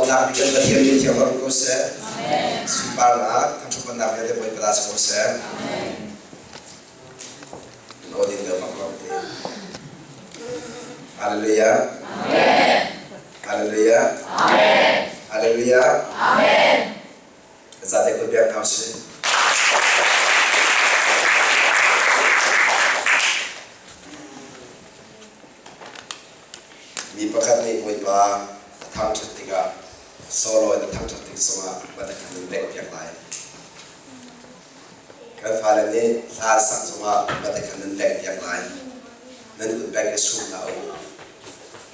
Ṭhawnnak bik kan Pathian min thiang ro ko seh. Sunparnak thangṭhatnak vialte Bawipa ta si ko seh. Aw din deuh bak lo te. Hallelujah. Hallelujah. Hallelujah. Zate kut biak hna usih. Mi pakhat nih Bawipa a thangṭhat tikah solo in a thangṭhat tik zongah va na kan in bengh piak lai. Kan fale nih hla an sak zongah va na kan in bengh piak lai. Nan kut bengh i sum hlah u.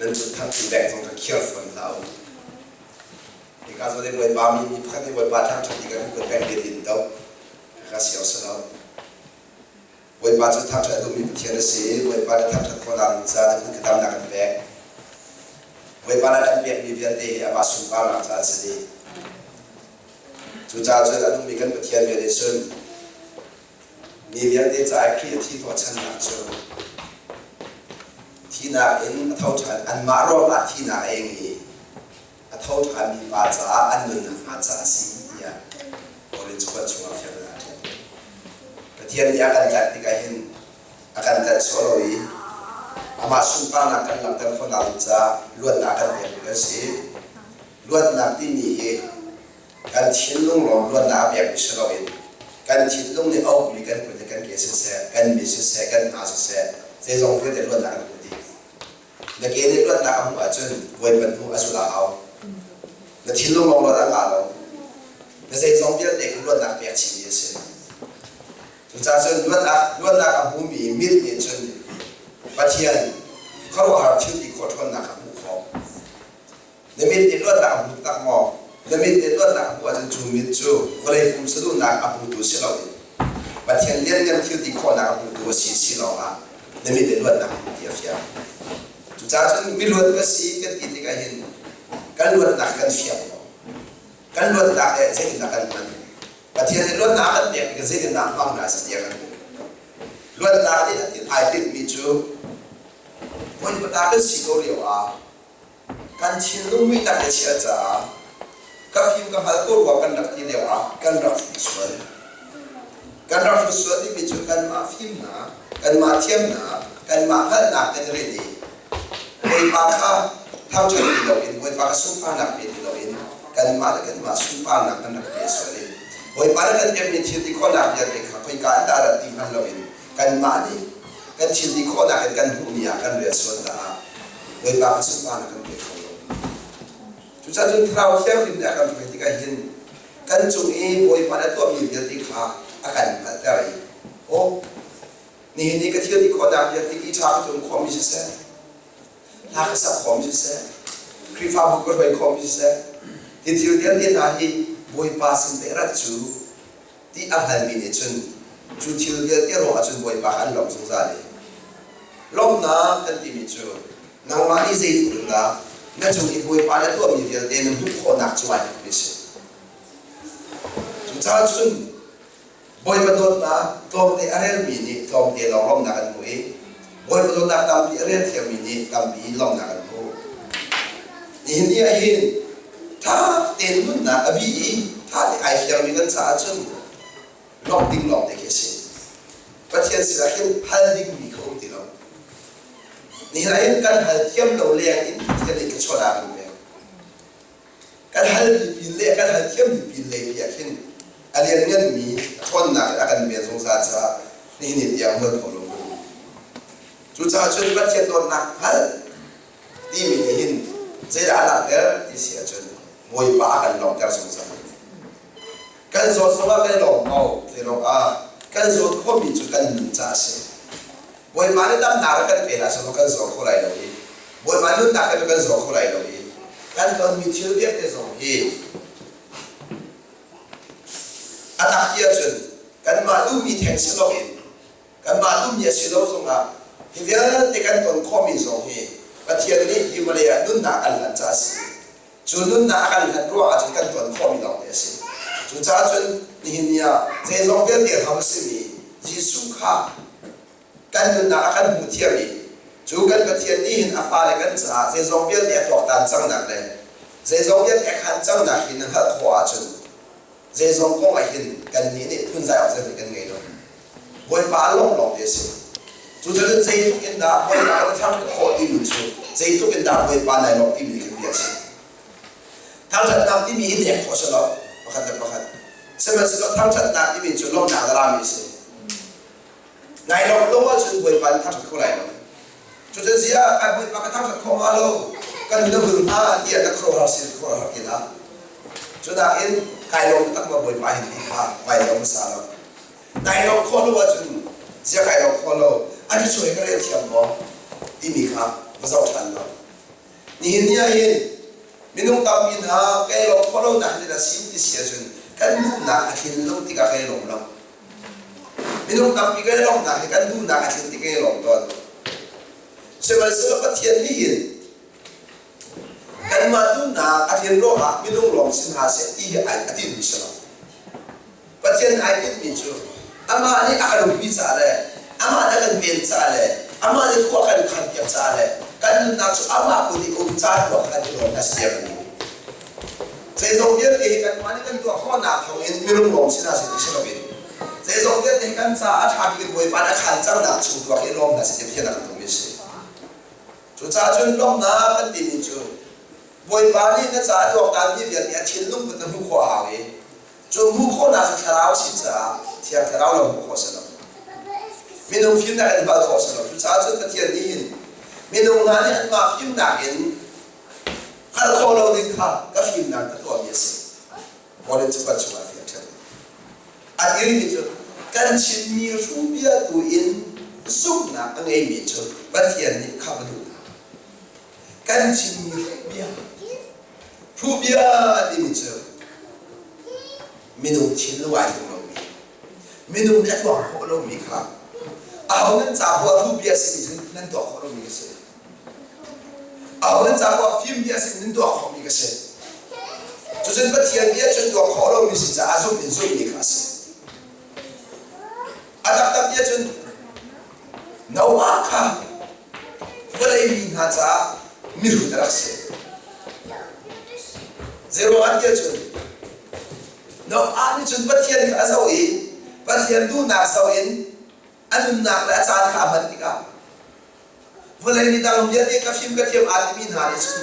Nan kut thangṭi bengh zong kha khiar fawn hlah u. Hika zawn i Bawipa mi pakhat nih Bawipa thangṭhat ti kan kut bengh din do. Kha si o si lo. Bawipa cu thangṭhat a duhmi Pathian a si i Bawipa na thangṭhat khawhnak ding caah na kut ka damnak kan pek. Bawipa na kan pekmi vialte hi amah sunparnak caah a si dih. Cucaah cun a nungmi kan Pathian bia nih cun mi vialte caah Khrih a thi tuahchannak cu thinak in a tho ṭhan anmah ruangah thinak a ing i a tho ṭhanmi pa caah an nunnak hnga caah a si tiah Paul in cakuat chungah fiang in aa ṭial. Pathian nih a kan tlanh tikah hin a kan tlanh sawh lo i amah sunparnak kan langhter khawhnak ding caah luatnak a kan pekmi kan si. Luatnak timi hi kan thinlung lawng luatnak a pekmi si loin kan thinlung nih a ukmi kan kut le kan ke siseh, kan mi siseh, kan hna siseh, zeizong vialte luatnak kan hmu dih. Na ke nih luatnak a hmuh ahcun Bawipa hnu a zulh a hau. Na thinlung lawng luat a ngah lo. Na zeizong vialte kha luatnak pek chihmi a si. Cucaah cun luatnak, luatnak a hmumi mit nih cun Pathian khuaruahhar thil ti khawh ṭhawnnak a hmuh khawh. Na mit nih luatnak a hmu tak maw? Na mit nih luatnak a hmuh ahcun cu mit cu vawlei pum saduhnak a hmutu si loin Pathian lianngan thil ti khawhnak a hmutu a si si lawngah na mit nih luatnak a hmu ti a fiang. Cucaah cun miluat ka si kan ti tikah hin kan luatnak kan fiang lo. Kan luatnak he zeitindah kan hman? Pathian nih luatnak a kan pek tikah zeitindah hmang hna si tiah kan hmuh. Luatnak nih a ai tinhmi cu Bawipa ta kan si ko lio ah kan thinlung muihnak le chia caah ka fim ka hngal ko rua kan rak ti lio ah kan rak hruh sual. Kan rak hruh sual timi cu kanmah fimnak, kanmah thiamnak, kanmah hngalhnak kan i rinh i Bawipa kha thangṭhat ti loin, Bawipa kha sunparnak pe ti loin kanmah le kanmah sunparnak kan rak pe sual i Bawipa nih kan pekmi thil ti khawhnak vialte kha khoika an dah rat ti hngal loin kanmah nih kan thil ti khawhnak in kan hmuhmi ah kan rel sual caah Bawipa kha sunparnak kan pe kho lo. Cucaah cun Thlarau Thianghlim nih a kan hruai tikah hin kan cung i Bawipa nih a tuahmi vialte kha a kan hngalhter i aw nihin ni ka thil ti khawhnak vialte ki ṭha ka tum khawhmi siseh, hla ka sak khawhmi siseh, Khrihfabu ka hruai khawhmi siseh, hi thil vialte hna hi Bawipa sin pei rat cu ti a hngalmi nih cun cu thil vialte ruangah cun Bawipa kha an lawmh zungzal i lawmhnak kan timi cu nangmah nih zeitluk in dah na cung i Bawipa na tuahmi vialte na hmuh khawhnak cu ai tluk mi a si. Cucaah cun Bawipa dawtnak tlawmte a relmi nih tlawmte lawng lawmhnak an hmu i Bawipa dawtnak tampi a rel thiammi nih tampi lawmhnak an hmu. Nihin ni ah hin ṭha tein nunnak a bi i ṭha te ai fiangmi kan caah cun lawmh ding lawng te khi a si. Pathian sinah hin hal dingmi kha um ti lo. Nihin ah hin kan hal thiam lo leng in Pathian nih thluachuah a kan pek. Kan hal mi pin le kan hal thiam mi pin lei pi ah khin a liannganmi ṭhawnnak in a kan ven zungzal caah nihin ni tiang hmual pho lo kan um. Cucaah cun Pathian dawtnak hngalh timi nih hin zeidah a langhter ti si ahcun Bawipa a kan lawmhter zungzal. Kan zawt zongah kan i lawm ko ti ah kan zawt khawhmi cu kan nun caah a si. Bawipa nih damnak a kan pe la sawh kan zaw kho lai lo i Bawipa nunnak he kan zaw kho lai lo i kan tonmi thil vialte zong hi a tak ti ahcun kanmah duhmi theng si loin Kanmah duhmi a si lo zongah hi vialte kan ton khawhmi zong hi Pathian nih hi vawlei ah nunnak a kan hlan caah a si. Cu nunnak a kan hlan ruangah cun kan ton khawhmi lawngte a si. Cucaah cun nihin ni ah zeizong vialte hram a simi Jesuh kha kan nunnak a kan hmuh thiam i cu kan Pathian nih hin a fale kan caah zeizong vialte a tuaktan cangnak le Zeizong vialte a khan cangnak hi na hngalh khawh ahcun zeizong kong ah hin kannih nih phunzai awk zeihmanh kan ngei lo. Bawipa lawnglawng te a si. Cucaah zeitluk in dah Bawipa na thangṭhat khawh timi cu zeitluk in dah Bawipa nai lawmh timi nih khan bia a si. Thangṭhatnak timi hi nek khawh a si lo pakhat le pakhat. Sihmanhsehlaw thangṭhatnak timi cu lawmhnak a rami a si. Nai lawmh lo ahcun Bawipa nih thangṭhat kho lai lo. Cucu ziah kan Bawipa ka thangṭhat kho hnga lo, kan nun a hul hnga tiah na khuaruahhar sin khuaruahhar ti hlah. Cu nakin kai lawm taktak ma Bawipa hin ti kha vai lawm hmasa lo. Nai lawmh khawh lo ahcun ziah kai lawmh khawh lo, a thluachuah hi ka rel thiam maw timi kha va zoh ṭhan lo. Nihin ni ah hin minung tampi hna kai lawmh khawh lonak hi dah si ti si ahcun kan duhnak a tlin lo tikah kai lawm lo. Minung tampi kan i lawmhnak hi kan duhnak a tlin tik kan i lawm tawn. Sihmanhsehlaw Pathian nih hin kanmah duhnak a tlin ruangah minung lawng si hna seh ti hi a tinhmi si lo. Pathian ai tinhmi cu amah nih a kan umpi caah le amah nih a kan ven caah le amah nih khua kan khan piak caah le kan nunnak cu amah kut i um caan ruang khan i lawm a si tiah kan duh. Zeizong vialte hi kanmah nih kan tuah khawhnak thawngin minung lawng sinah si ti si loin zeizong vialte hi kan caah a ṭha bik in Bawipa nih a khan cangnak chung tuah khi lawmnak si ti Pathian a kan duhmi a si. Cucaah cun lawmhnak kan timi cu Bawipa nih na caah tuaktanmi vialte a thinlung put na hmuh khawh a hau i cu hmuh khawhnak cu thlarau si caah Thiang Thlarau lo hmuh khawh si lo. Minung fimnak in hngalh khawh si lo. Cucaah cun Pathian nih hin minung hna nih anmah fimnak in hngalh khawh lo ding kha ka fimnak ka tuahmi a si. Korin cakuat chungah fiang ṭhiam. A dirmi cu kan chimmi hruhbia tu in zumhnak a ngeimi cu Pathian nih khamh a duh hna. Kan chimmi hruhbia hruhbia timi cu minung thinlung ai tluk lomi minung nih a tuah khawh lomi kha aho nan ca huah hruhbia simi cu nan tuah khawh lomi a si. Aho nan ca ruah fim bia sin nan tuah khawhmi ka si. Cucun Pathian bia cun tuah khawh lomi si caah zumh in zumhmi kha a si. A taktak bia cun Noah kha vawlei mi hna caah mihrut a rak si. Zeiruangah tiah cun Noah nih cun Pathian kha a zoh i Pathian duhnak zoh in a nunnak le a caan kha a hman tikah Vawlei mi dang vialte ka fim ka thiam aa timi hna nih cun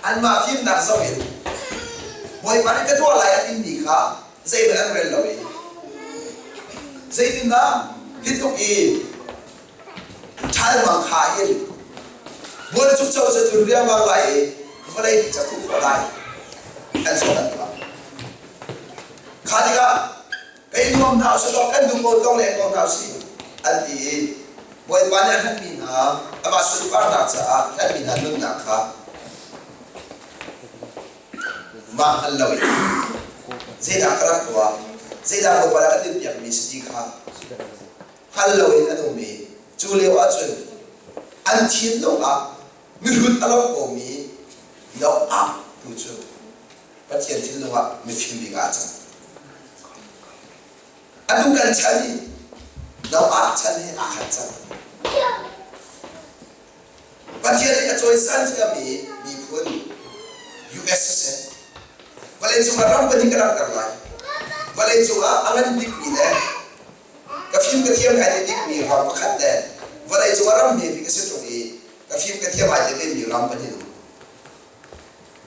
anmah fimnak zoh in Bawipa nih ka tuah lai a timi kha zeihmanh an rel lo i zeitindah hi tluk i ṭhalmang kha hin buanchukcho cu tlun riangmang lai i vawlei pi ca khuh khawh lai an sawh an tuah. Kha tikah kei nuam hna usih law kan dum ko tong leng ko hna usih an ti i Bawipa nih a hlanmi hna amah sunparnak caah hlanmi hna nunnak kha mah hngal loin zeidah ka rak tuah zeidah Bawipa nih a ka tinhpiakmi si ti kha hngal loin an um i cu lio ahcun an thinlung ah mihrut a lo komi Noah tu cu Pathian thinlung ah mifim bik ah a cang. Atu kan chan hi Noah chan he aa khat cang. Pathian nih a cawisan ciami miphun US siseh, vawleicung ah ram pahnih ka langhter lai. Vawleicung ah a ngan bikmi le ka fim ka thiam ai ti bikmi ram pakhat le vawleicung ah ram hme bik a si ṭung i ka fim ka thiam ai ti vemi ram pahnih um.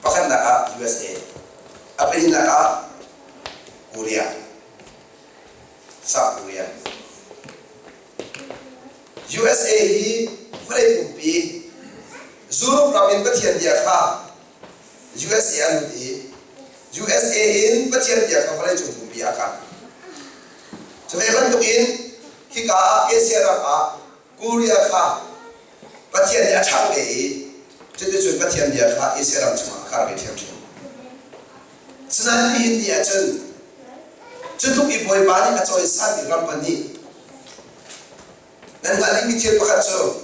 Pakhatnak ah USA, a pahnihnak ah Korea, South Korea. USA hi vawlei pumpi Europe ram in Pathian bia kha USA an lut i USA in Pathian bia kha vawlei cung pumpi a karh. Cu ve bantukin hika ah Asia ram ah Korea kha Pathian nih a ṭhangh ve i cuticun Pathian bia kha Asia ram chungah a kar ve ṭhiamṭhiam. Sinain nihin ni ahcun cu tluk i Bawipa nih a cawisanmi ram pahnih nan hngalh dingmi thil pakhat cu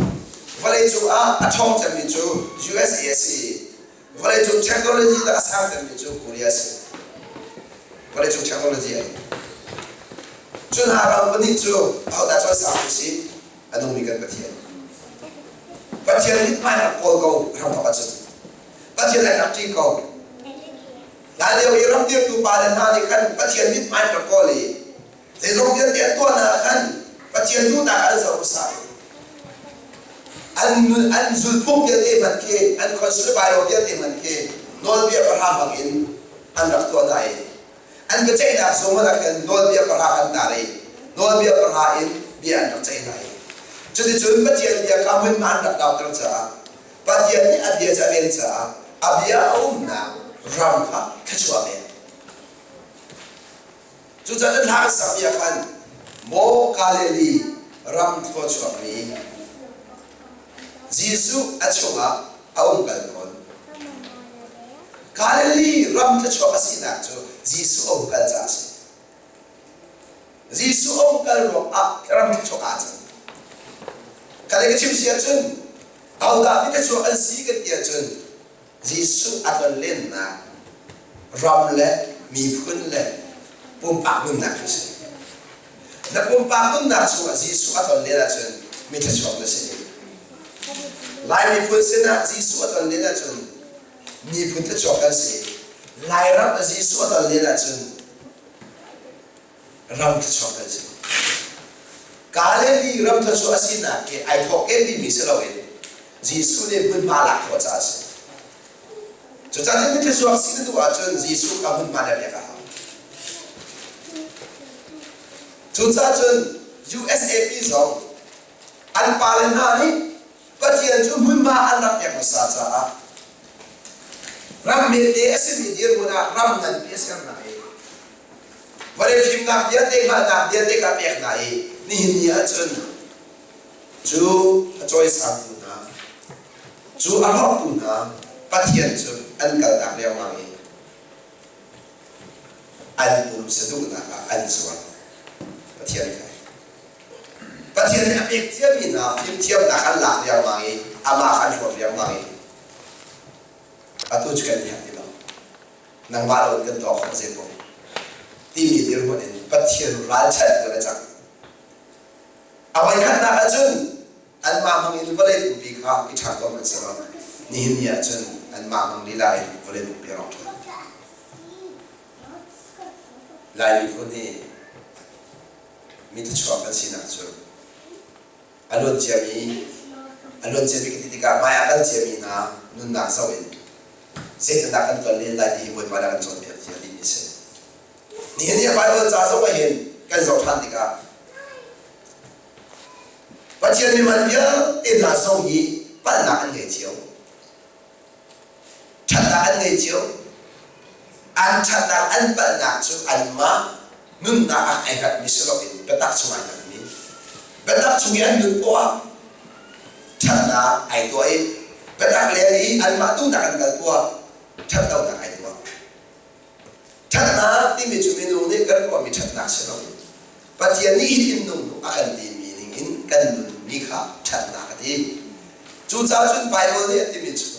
vawleicung ah a ṭhawng cemmi cu USA a si i vawleicung technology dah a sang cemmi cu Korea a si. Vawleicung technology a Cu hna ram pahnih cu ahodah cawisang cu si? A nungmi kan Pathian. Pathian mithmai rak kawl ko hramthawk ahcun. Pathian ai rak ṭih ko. Hlan lio i ramdirtu pale hna nih khan Pathian mithmai an rak kawl i zeizong vialte an tuahnak ah khan Pathian duhnak an zoh hmasa i an an zulphung vialte hmanh khi an constitution bylaw vialte hmanh khi nawlbia pahra hmang in an rak tuah hna i an biaceihnak zung ah khan nawlbia pahra an tar i nawlbia pahra in bia an rak ceih hna i cuticun Pathian bia kha hmunhma an rak dauter caah Pathian nih a bia cu a ven caah a bia a umnak ram kha thluachuah pek. Cucaah hla kan sakmi ah khan Maw Galilee ram thluachuakmi Jesuh a chungah a um kal tawn. Galilee ram thluachuak a sinak cu Jesuh a um kal caah a si. Jesuh a um kal ruangah ram thluachuak aa cang. Ka lei ka chim si ahcun ahodah mi thluachuak an si kan ti ahcun Jesuh a tlonlennak ram le miphun le pumpak nunnak khi si. Na pumpak nunnak chungah Jesuh a tlonlen ahcun mi thluachuak na si. Lai miphun sinah Jesuh a tlonlen ahcun miphun thluachuak kan si. Lairam ah Jesuh a tlonlen ahcun ram thluachuak kan si. Galilee ram thluachuah a sinak hi ai thawk ken timi si loin Jesuh nih hmunhma lak khawh caah a si. Cucaah mi thluachuak si na duh ahcun Jesuh kha hmunhma na pek a hau. Cucaah cun USAP zong an pale hna nih Pathian cu hmunhma an rak pek hmasa caah ram mete a simi dirhmun ah ram nganpi a ser hna i vawlei fimnak vialte hngalhnak vialte kha pek hna i nihin ni ahcun cu a cawisangtu hna cu a hlorhtu hna Pathian cu an kaltak riangmang i an pumsa duhnak ah an zuar Pathian kha Pathian nih a pek ciami hna fimthiamnak an lak riangmang i amah kha an hlawt riangmang i atu cu kan herh ti lo nangmah lo in kan tuah khawh zei ko timi dirhmun in Pathian ralchanh tu na cang. A voikhatnak ahcun anmah hmang in vawlei pumpi kha i ṭha ko hmanh sehlaw nihin ni ahcun anmah hmang lila in vawlei pumpi a rawk ṭhan. Lai miphun hi mi thluachuak kan sinak cu a luan ciami a luan ciami ka ti tikah hmai ah kal ciami hna nunnak zoh in zeitindah kan ton len lai ti hi Bawipa nih a kan cawnpiak cia timi a si. Nihin ni Bible ca zong ah hin kan zoh ṭhan tikah Pathian mi vialte hna zong hi palhnak an ngei cio. Ṭhatnak an ngei cio. An ṭhatnak an palhnak cu anmah nunnak ah ai hngatmi si loin biatak chung ai hngatmi. Biatak chung i an nun poah ah ṭhatnak ai tuah i biatak leng i anmah duhnak an kal poah ṭhatlonak ai tuah. Ṭhatnak timi cu minung nih kan tuahmi ṭhatnak si loin Pathian nih hitin nung a kan timi ningin kan nunmi kha ṭhatnak a ti. Cucaah cun Baibal nih a timi cu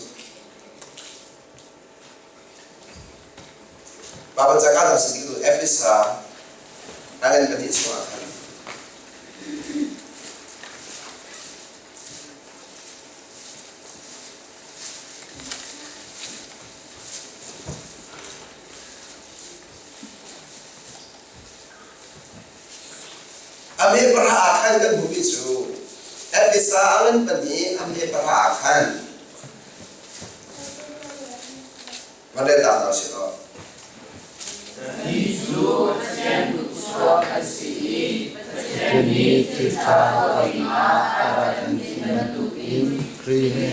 Baibal ca ka si tu Efesa ngan pahnih chungah khan A me pahra ah khan kan hmuhmi cu Efesa a ngan pahnih a me pahra ah khan van rel ta hna usih law. Hi cu Pathian kutchuak a si i Pathian nih thil ṭha tuah dingah a rak kan thim bantukin Khrih he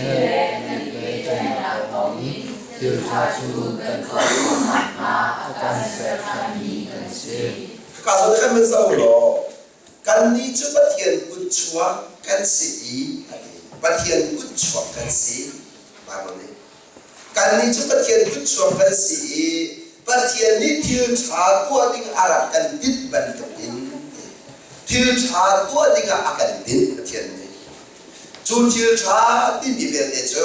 kan i pehtlaihnak thawngin thil ṭha cu kan tuah khawh nakhnga a kan ser ṭhanmi kan si. Ka zawn khan van zoh law kannih cu Pathian kutchuak kan si i a ti. Pathian kutchuak kan si Baibal nih. Kannih cu Pathian kutchuak kan si i Pathian nih thil ṭha tuah ding a rak kan tinh bantukin thil ṭha tuah dingah a kan tinh Pathian nih. Cu thil ṭha timi vialte cu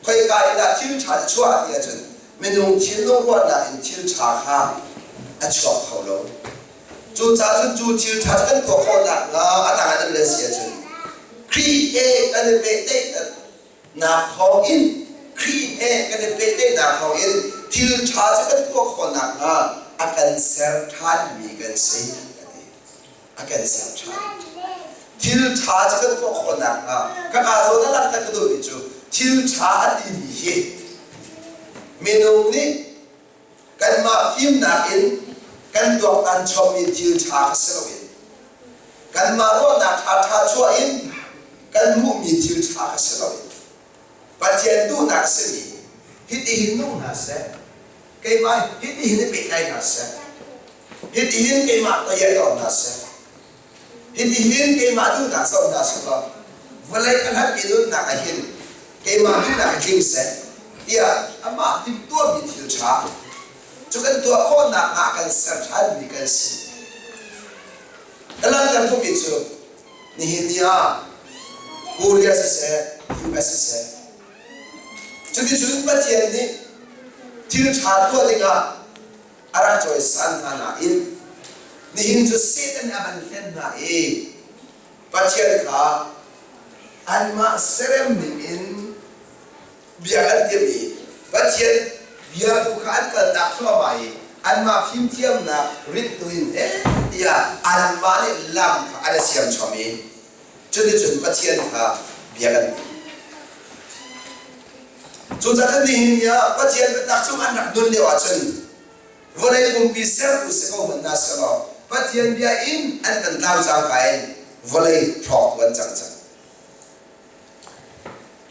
khoika in dah thil ṭha a chuah ti ahcun minung thinlung ruahnak in thil ṭha kha a chuak kho lo. Cucaah cun cu thil ṭha cu kan tuah khawh nakhnga a tang ah nan le si ahcun Khrih he kan i pehtlaih nak thawngin Khrih he kan i pehtlaihnak thawngin Thil ṭha cu kan tuah khawh nakhnga a kan ser ṭhanmi kan si a ti. A kan ser ṭhan. Thil ṭha cu kan tuah khawh nakhnga khaka zawn a langhter ka duhmi cu thil ṭha a timi hi minung nih kanmah fimnak in kan tuaktan chommi thil ṭha kha si loin kanmah ruahnak ṭhaṭha chuah in kan hmuhmi thil ṭha kha si loin Pathian duhnak a simi hitihin nung hna seh, keimah hitihin i pehtlai hna seh, hitihin keimah toiah hna seh, hitihin keimah duhnak zoh hna seh law vawlei ka hlatmi nunnak ah hin keimah duhnak hi tling seh tiah amah timhtuahmi thil ṭha cu kan tuah khawhnak hnga kan ser ṭhanmi kan si. Ka langhter duhmi cu nihin ni ah Korea siseh, US siseh, cuticun Pathian nih thil ṭha tuah dingah a rak cawisan hna nain nihin cu Satan nih a van hlen hna i Pathian kha anmah serem ning in bia an timh i Pathian bia tu kha an kaltak thluahmah i anmah fimthiamnak rit tu in heh tiah anmah nih lam kha an i siam chom i cuticun Pathian kha bia kan timh. Cucaah nihin ni ah Pathian biatak chung an rak nun lio ahcun vawlei pumpi sertu si ko hmanh hna sehlaw Pathian bia in an kan tlau cangka in vawlei hrawktu an cang cang.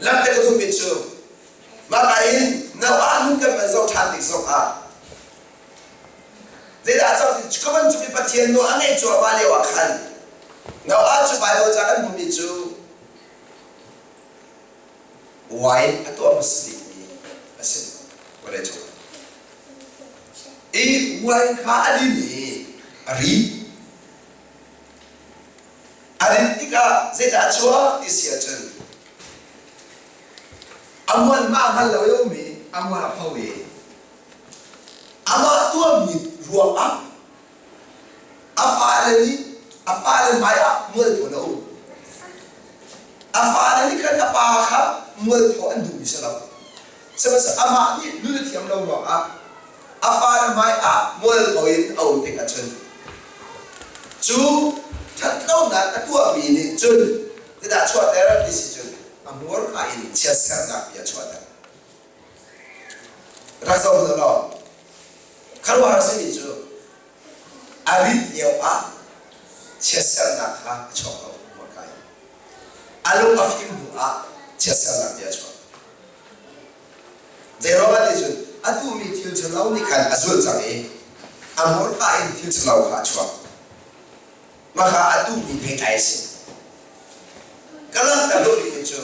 Lamte ka duhmi cu mah in Noah nun kan van zoh ṭhan tik zongah zeidah cang ti ka bantuk i Pathian nawl a ngeih cuahmah lio ah khan Noah cu Baibal ca kan hmuhmi cu wine a tuah hmasa bikmi a si vawlei cung i wine kha a din i a ri. A rin tikah zeidah a chuak ti si ahcun a mual mah hngal lo i a um i a mual a pho i amah tuahmi ruangah a fale nih a fale hmaiah mualpho a um. A fale nih khan a pa kha mualpho an duhmi si lo. Sihmanhsehlaw amah nih nun a thiam lo ruangah a fale hmaiah mualpho in a um tik ahcun cu ṭhatlonak a tuahmi nih cun zeidah a chuahter ti si cun a hmurka in chiatserhnak bia a chuahter. Rak zoh hmanh law khuaruahhar simi cu a rit lio ah chiatserhnak kha a chuak lo hmurka in. A lung a fim hnu ah chiatserhnak bia a chuak. Zeiruangah ti cun a duhmi thil ṭhalo nih khan a zulh cang i a hmurka in thil ṭhalo kha a chuak. Mah kha a duhmi theitlai a si. Ka langhter duhmi cu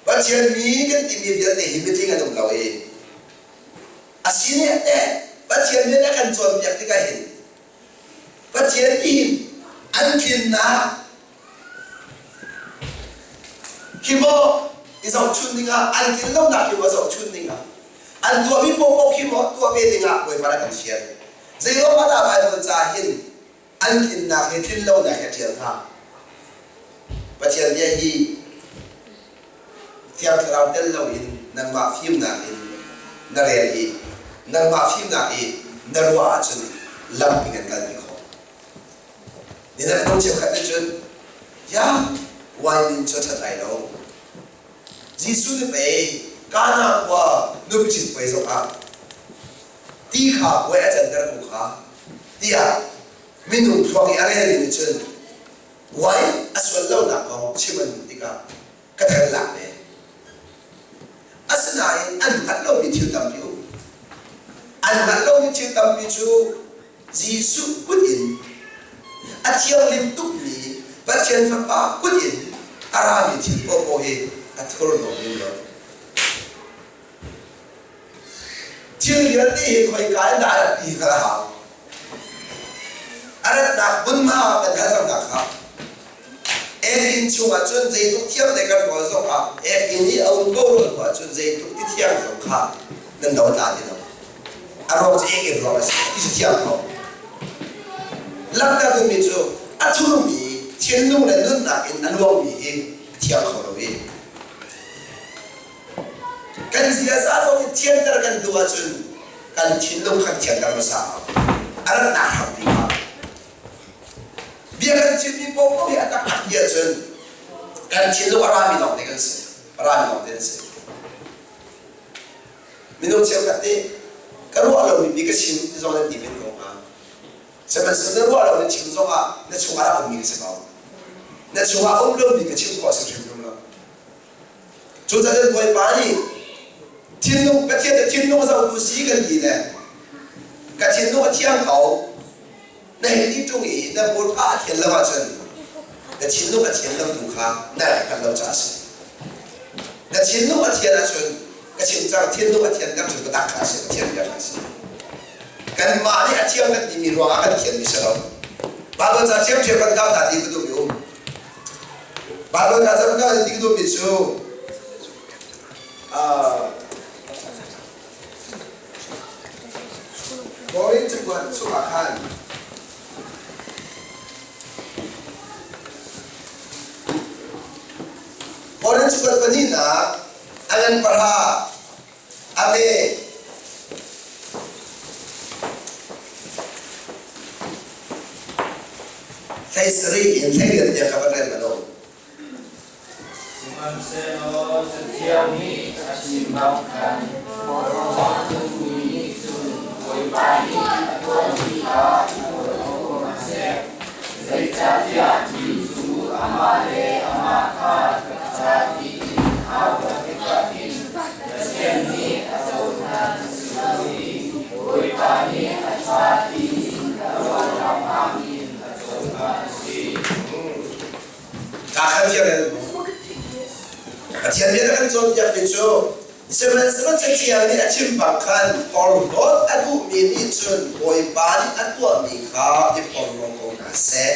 Pathian mi kan timi vialte hi mitling an um lo i a si nih eh Pathian nih a kan cawnpiak tikah hin Pathian nih an tlinnak Khi maw i zohchun dingah an tlin lonak khi maw zohchun dingah an tuahmi paohpaoh khi maw tuah ve dingah Bawipa nih a kan fial. Zeiruangah dah Baibal ca hin an tlinnak he tlin lonak he a ṭial hnga? Pathian bia hi Thiang Thlarau tel loin nangmah fimnak in na rel i nangmah fimnak i na ruah ahcun lam in kan kalpi khawh. Ninak minung cheukhat nih cun, ya, wine in cu a ṭhat lai lo. Jesuh nih pei Kana khua nupi ṭhit puai zongah ti kha puai a canter ko kha tiah minung thluak i a relmi nih cun wine a sual lonak kong chim an duh tikah ka than lak ve. Asinain an hngalh lomi thil tampi um. An hngalh lomi thil tampi cu Jesuh kut in a thianghlim tukmi Pathian Fapa kut in a rami thil paohpaoh hi a thurhnawm in lo. Thil vialte hi khoika in dah a rat ti hngalh a hau. A ratnak hmunhma kan hngalh cangnak kha Ek inn chungah cun zeitluk thiang te kan rawl zongah ek inn i a um ko rua hnu ahcun zeitluk ti thiang zong kha nan do tla ti lo. A ruang cu ek inn ruang a si. Ti cu thiang ko. Langhter duhmi cu a thurmi thinlung le nunnak in a luangmi hi a thiang kho lo i kan ziaza zong hi thianter kan duh ahcun. Kan thinlung kan thianter hmasa hau. A ratnak hrampi kha. Bia kan chimmi paohpaoh hi a taktak ti ahcun kan thinlung a rami lawng te kan si. A rami lawng te an si. Minung cheukhat nih ka ruah lomi mi ka chim ti zong nan ti men ko hnga. Sihmanhsehlaw na ruah lo na chim zongah na chungah rak ummi ka si ko. Na chungah um lomi ka chim khawh a si hrimhrim lo. Cucaah Bawipa nih thinlung Pathian cu thinlung zohtu si kan ti le ka thinlung a thiang ko na hei ti ṭung i na hmurka a thian lo ahcun na thinlung a thian lo tu kha na rak hngalh lo caah a si. Na thinlung a thian ahcun ka chim cang thinlung a thianter cu biatak kha a si Pathian bia kha a si. Kanmah nih a thiang kan timi ruangah kan thianmi si lo. Baibal ca ṭhiamṭhiam kan kau ta ti ka duhmi um. Baibal ca kan kau ti ka duhmi cu Korin cakuat chungah khan Korin cakuat pahnihnak a ngan pahra a me hlei sarih in hlei riat tiang kha van rel hmanh u. Sihmanhsehlaw Cathiang nih a chim bang khan porhlawtu nih cun Bawipa nih a tuahmi kha i porhlaw ko hna seh. Zeicahtiah mi cu amah le amah kha ka ṭha tiin aa ruah tikah hin Pathian nih a cohlan a si lo i Bawipa nih a ṭha tiin a ruah hramhram in a cohlan a si. Ka khan fiang in Pathian bia na kan cawnpiakmi cu sihmanhsehlaw Cathiang nih a chim bang khan porhlawt a duhmi nih cun Bawipa nih a tuahmi kha i porhlaw ko hna seh.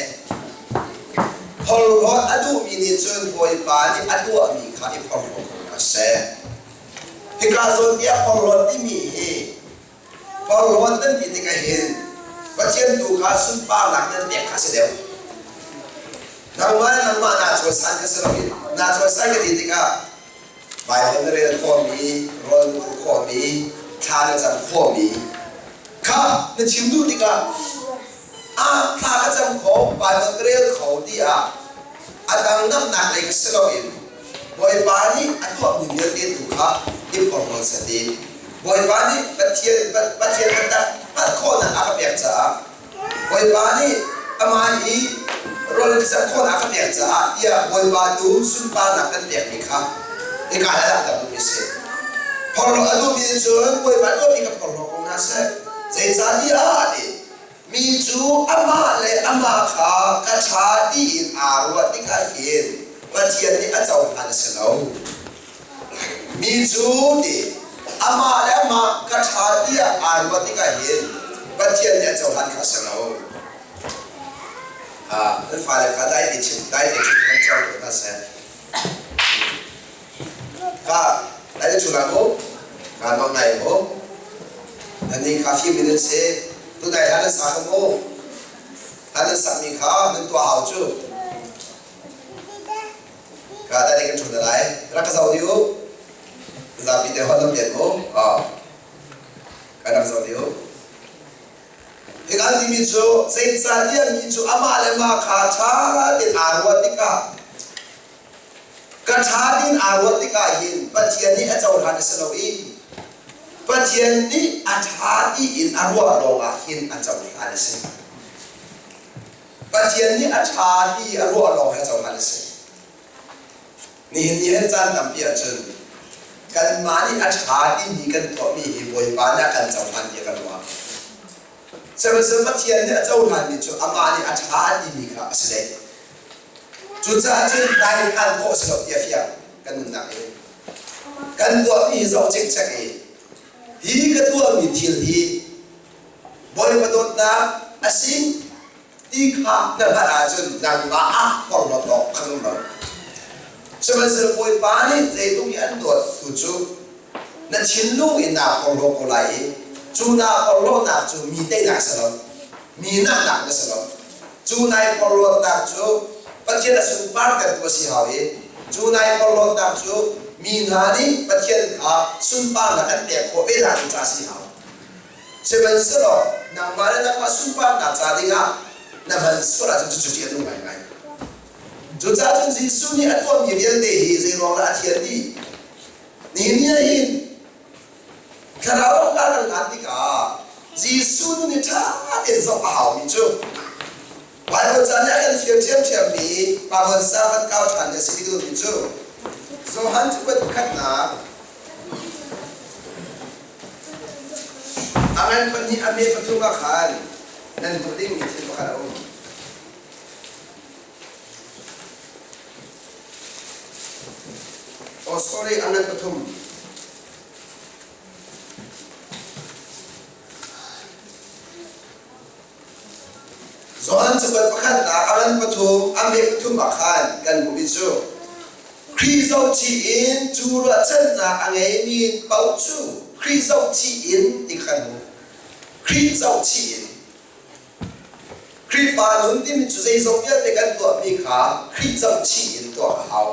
Porhlawt a duhmi nih cun Bawipa nih a tuahmi kha i porhlaw ko hna seh. Hika zawn tiah porhlawt timi hi porhlawt nan ti tikah hin Pathian tu kha sunparnak nan pek kha a si deuh. Nangmah le nangmah naa cawisan kha si loin naa cawisan ka ti tikah Baibal na rel khawhmi, rawl na ulh khawhmi, thla na cam khawhmi kha na chim duh tikah ah thla ka cam kho, Baibal ka rel kho tiah a dang namnak lei kha si loin Bawipa nih a tuahmi vialte tu kha i porhlaw seh ti. Bawipa nih Pathian Pathian biatak hngalh khawhnak a ka pek caah Bawipa nih amah i rawl cam khawhnak a ka pek caah tiah Bawipa tu sunparnak kan pekmi kha hika he langhter duhmi a si. Phorhlawh a duhmi nih cun Bawipa tuahmi ka phorhlawh ko hna seh. Zeicahtiah a ti, mi cu amah le amah kha ka ṭha tiin aa ruah tikah hin Pathian nih a cohlan a si lo. Mi cu ti amah le amah ka ṭha tiah aa ruah tikah hin Pathian nih a cohlan kha a si lo. Nan fale kha dai te chim, dai te chim kan cawng ko hna seh. Ka dai te chungah mu, ka nong ngai mu. Nan nih kha fim in nan si, tu dai hlah nan sa kha mu. Hla nan sakmi kha nan tuah hau cu. Ka dai kan ṭhut lai. Rak ka zoh dih u. Zapi te hon lam lian mu. Ka rak zoh dih u. Hika timi cu zeicahtiah mi cu amah le mah kha ṭha tein aa ruah tikah ka ṭha tiin aa ruah tikah hin Pathian nih a cohlan a si lo i Pathian nih a ṭha tiin a ruah lawngah hin a cohlan a si. Pathian nih a ṭha ti a ruah lawng hi a cohlan a si. Nihin ni hin caan tampi ahcun kanmah nih a ṭha timi kan tuahmi hi Bawipa nih a kan cohlan tiah kan ruah. Sihmanhsehlaw Pathian nih a cohlanmi cu amah nih a ṭha a timi kha a si deh. Cucaah cun daithlan khawh a si lo ti a fiang kan nunnak hi. Kan tuahmi hi zoh cikcek i hi ka tuahmi thil hi Bawipa dawtnak a si ti kha na hngalh ahcun nangmah ah porhlawt awk kha um lo. Sihmanhsehlaw Bawipa nih zeitluk i an dawt tu cu na thinlung in naa porhlaw ko lai i cu naa porhlawtnak cu mi teinak si lo, mi naknak na si lo. Cu nai porhlawtnak cu Pathian a sunpartertu a si hau i cu nai porhlawtnak cu mi hna nih Pathian kha sunparnak an pek khawh ve nak ding caah a si hau. Sihmanhsehlaw nangmah le nangmah sunparnak ca dingah na hman sual ahcun cucu ṭih a nung ngaingai. Cucaah cun Jesuh nih a tuahmi vialte hi zeiruang dah a thian dih? Nihin ni ah hin Thlarau lamkal kan hlan tikah Jesuh nun hi ṭha tein zoh a haumi cu Baibal ca nih a kan fial ṭhiamṭhiammi Baibal sang kan kau ṭhan a si ti duhmi cu Johan cakuat pakhatnak a ngan pahnih a me pathum ah khan nan hmuh dingmi thil pakhat a um. Oh sorry, a ngan pathum. Johan cakuat pakhatnak a ngan pathum, a me pathum ah khan kan hmuhmi cu Khrih zohchih in cu ruahchannak a ngeimi paoh cu Khrih zohchih in ti kha kan hmuh. Khrih zohchih in. Khrihfa nun timi cu zeizong vialte kan tuahmi kha Khrih zohchih in tuah a hau.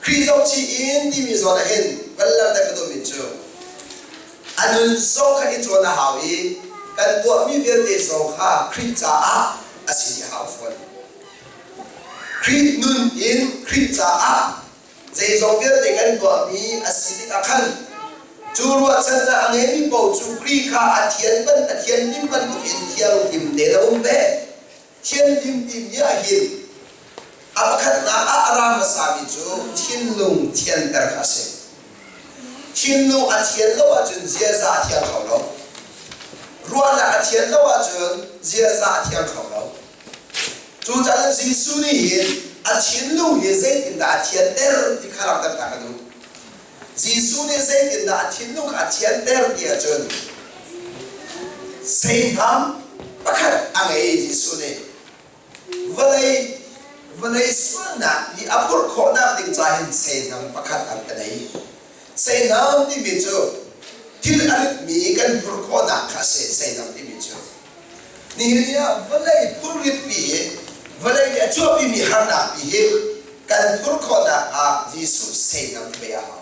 Khrih zohchih in timi zawn ah hin van langhter ka duhmi cu a nun zong kha i cawn a hau i kan tuahmi vialte zong kha Khrih caah a si a hau fawn. Khrih nun in Khrih caah zeizong vialte kan tuahmi a si tikah khan cu ruahchannak a ngeimi paoh cu Khrih kha a thian ban a thianhlim bantukin thianghlim tein a um ve. Thianhlim timi ah hin a pakhatnak ah a ra hmasami cu thinlung thianter kha a si. Thinlung a thian lo ahcun ziaza a thiang kho lo. Ruahnak a thian lo ahcun ziaza a thiang kho lo. Cucaah Jesuh nih hin a thinlung hi zeitindah a thianter ti kha langhter ta ka duh. Jesuh nih zeitindah a thinlung kha a thianter ti ahcun seihnam pakhat a ngei Jesuh nih. Vawlei vawlei sualnak nih a phurh khawhnak ding ca hin seihnam pakhat an ka nei. Seihnam timi cu thil a ritmi kan phurh khawhnak kha a si seihnam timi cu. Nihin ni ah vawlei phurritpi hi vawlei nih a chuahpimi harnak pi hi kan phur khawhnak ah Jesuh seinam pe a hau.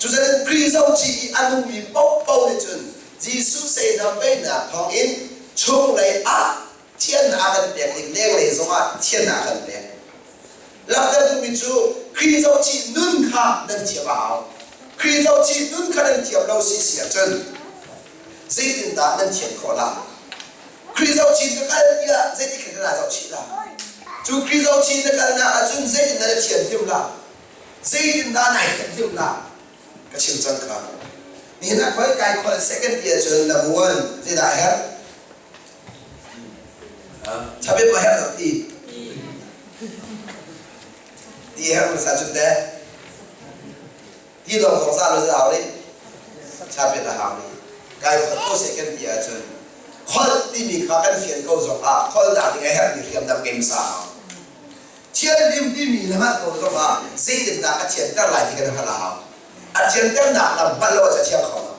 Cucaah Khrih zohchih i a nungmi paohpaoh nih cun Jesuh seinam peinak thawngin chunglei ah thiannak a kan pek i lenglei zongah thiannak a kan pek. Langhter duhmi cu Khrih zohchih nun kha nan thiam a hau. Khrih zohchih nun kha nan thiam lo si si ahcun zeitindah nan thian khawh la? Khrih zohchih na kal tiah zeiti khin na zohchih la? Cu Khrih zohchih na kalnak ahcun zeitindah na thianhlim la? Zeitindah nai thianhlim la? Ka chim cang kha. Nihin ah khoi kai khual second ti ahcun na buan zeidah a herh? Chabep a herh lo ti. Ti herh hmasa cun teh. Ti lawng zong za lo za hau rih. Chapet a hau rih. Kai khol ko seh kan ti ahcun khol timi kha kan fian ko zong ah kholnak ding a herhmi hriamnam ngei hmasa a hau. Thianhlim timi na hngalh ko zong ah zeitindah a thianter lai ti kan hngalh a hau. A thianternak lam hngalh lo ahcun a thiang kho lo.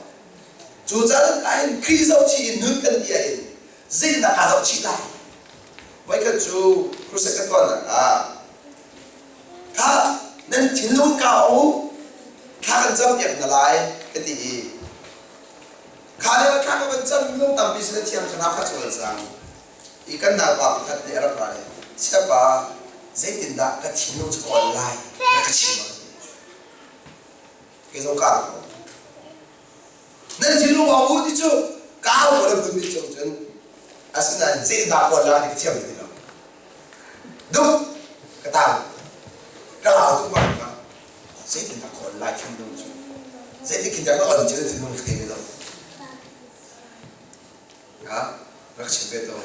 Cucaah ahhin Khrih zohchih in nun kan ti ahhin zeitindah kaa zohchih lai? Voikhat cu crusade kan tuahnak ah Kha nan thinlung ka u, thla kan campiak hna lai ka ti i kha lio thla ka van cam minung tampi sin a thiang thlarau kha cawl cang i kan naupa pakhat nih a rak ra i siapa zeitindah ka thinlung cu ka ol lai na ka chim ah kei zong ka rak nan thinlung ong u ti cu kau ko le vun ti cung cun asinain zeitindah ka ol lai ti ka thiam ti lo Duh ka tang ka lau tuk bang kha zeitindah ka on lai thinlung cu zeitik khin dah ka on cu thinlung ka thei lo ha rak chim ve to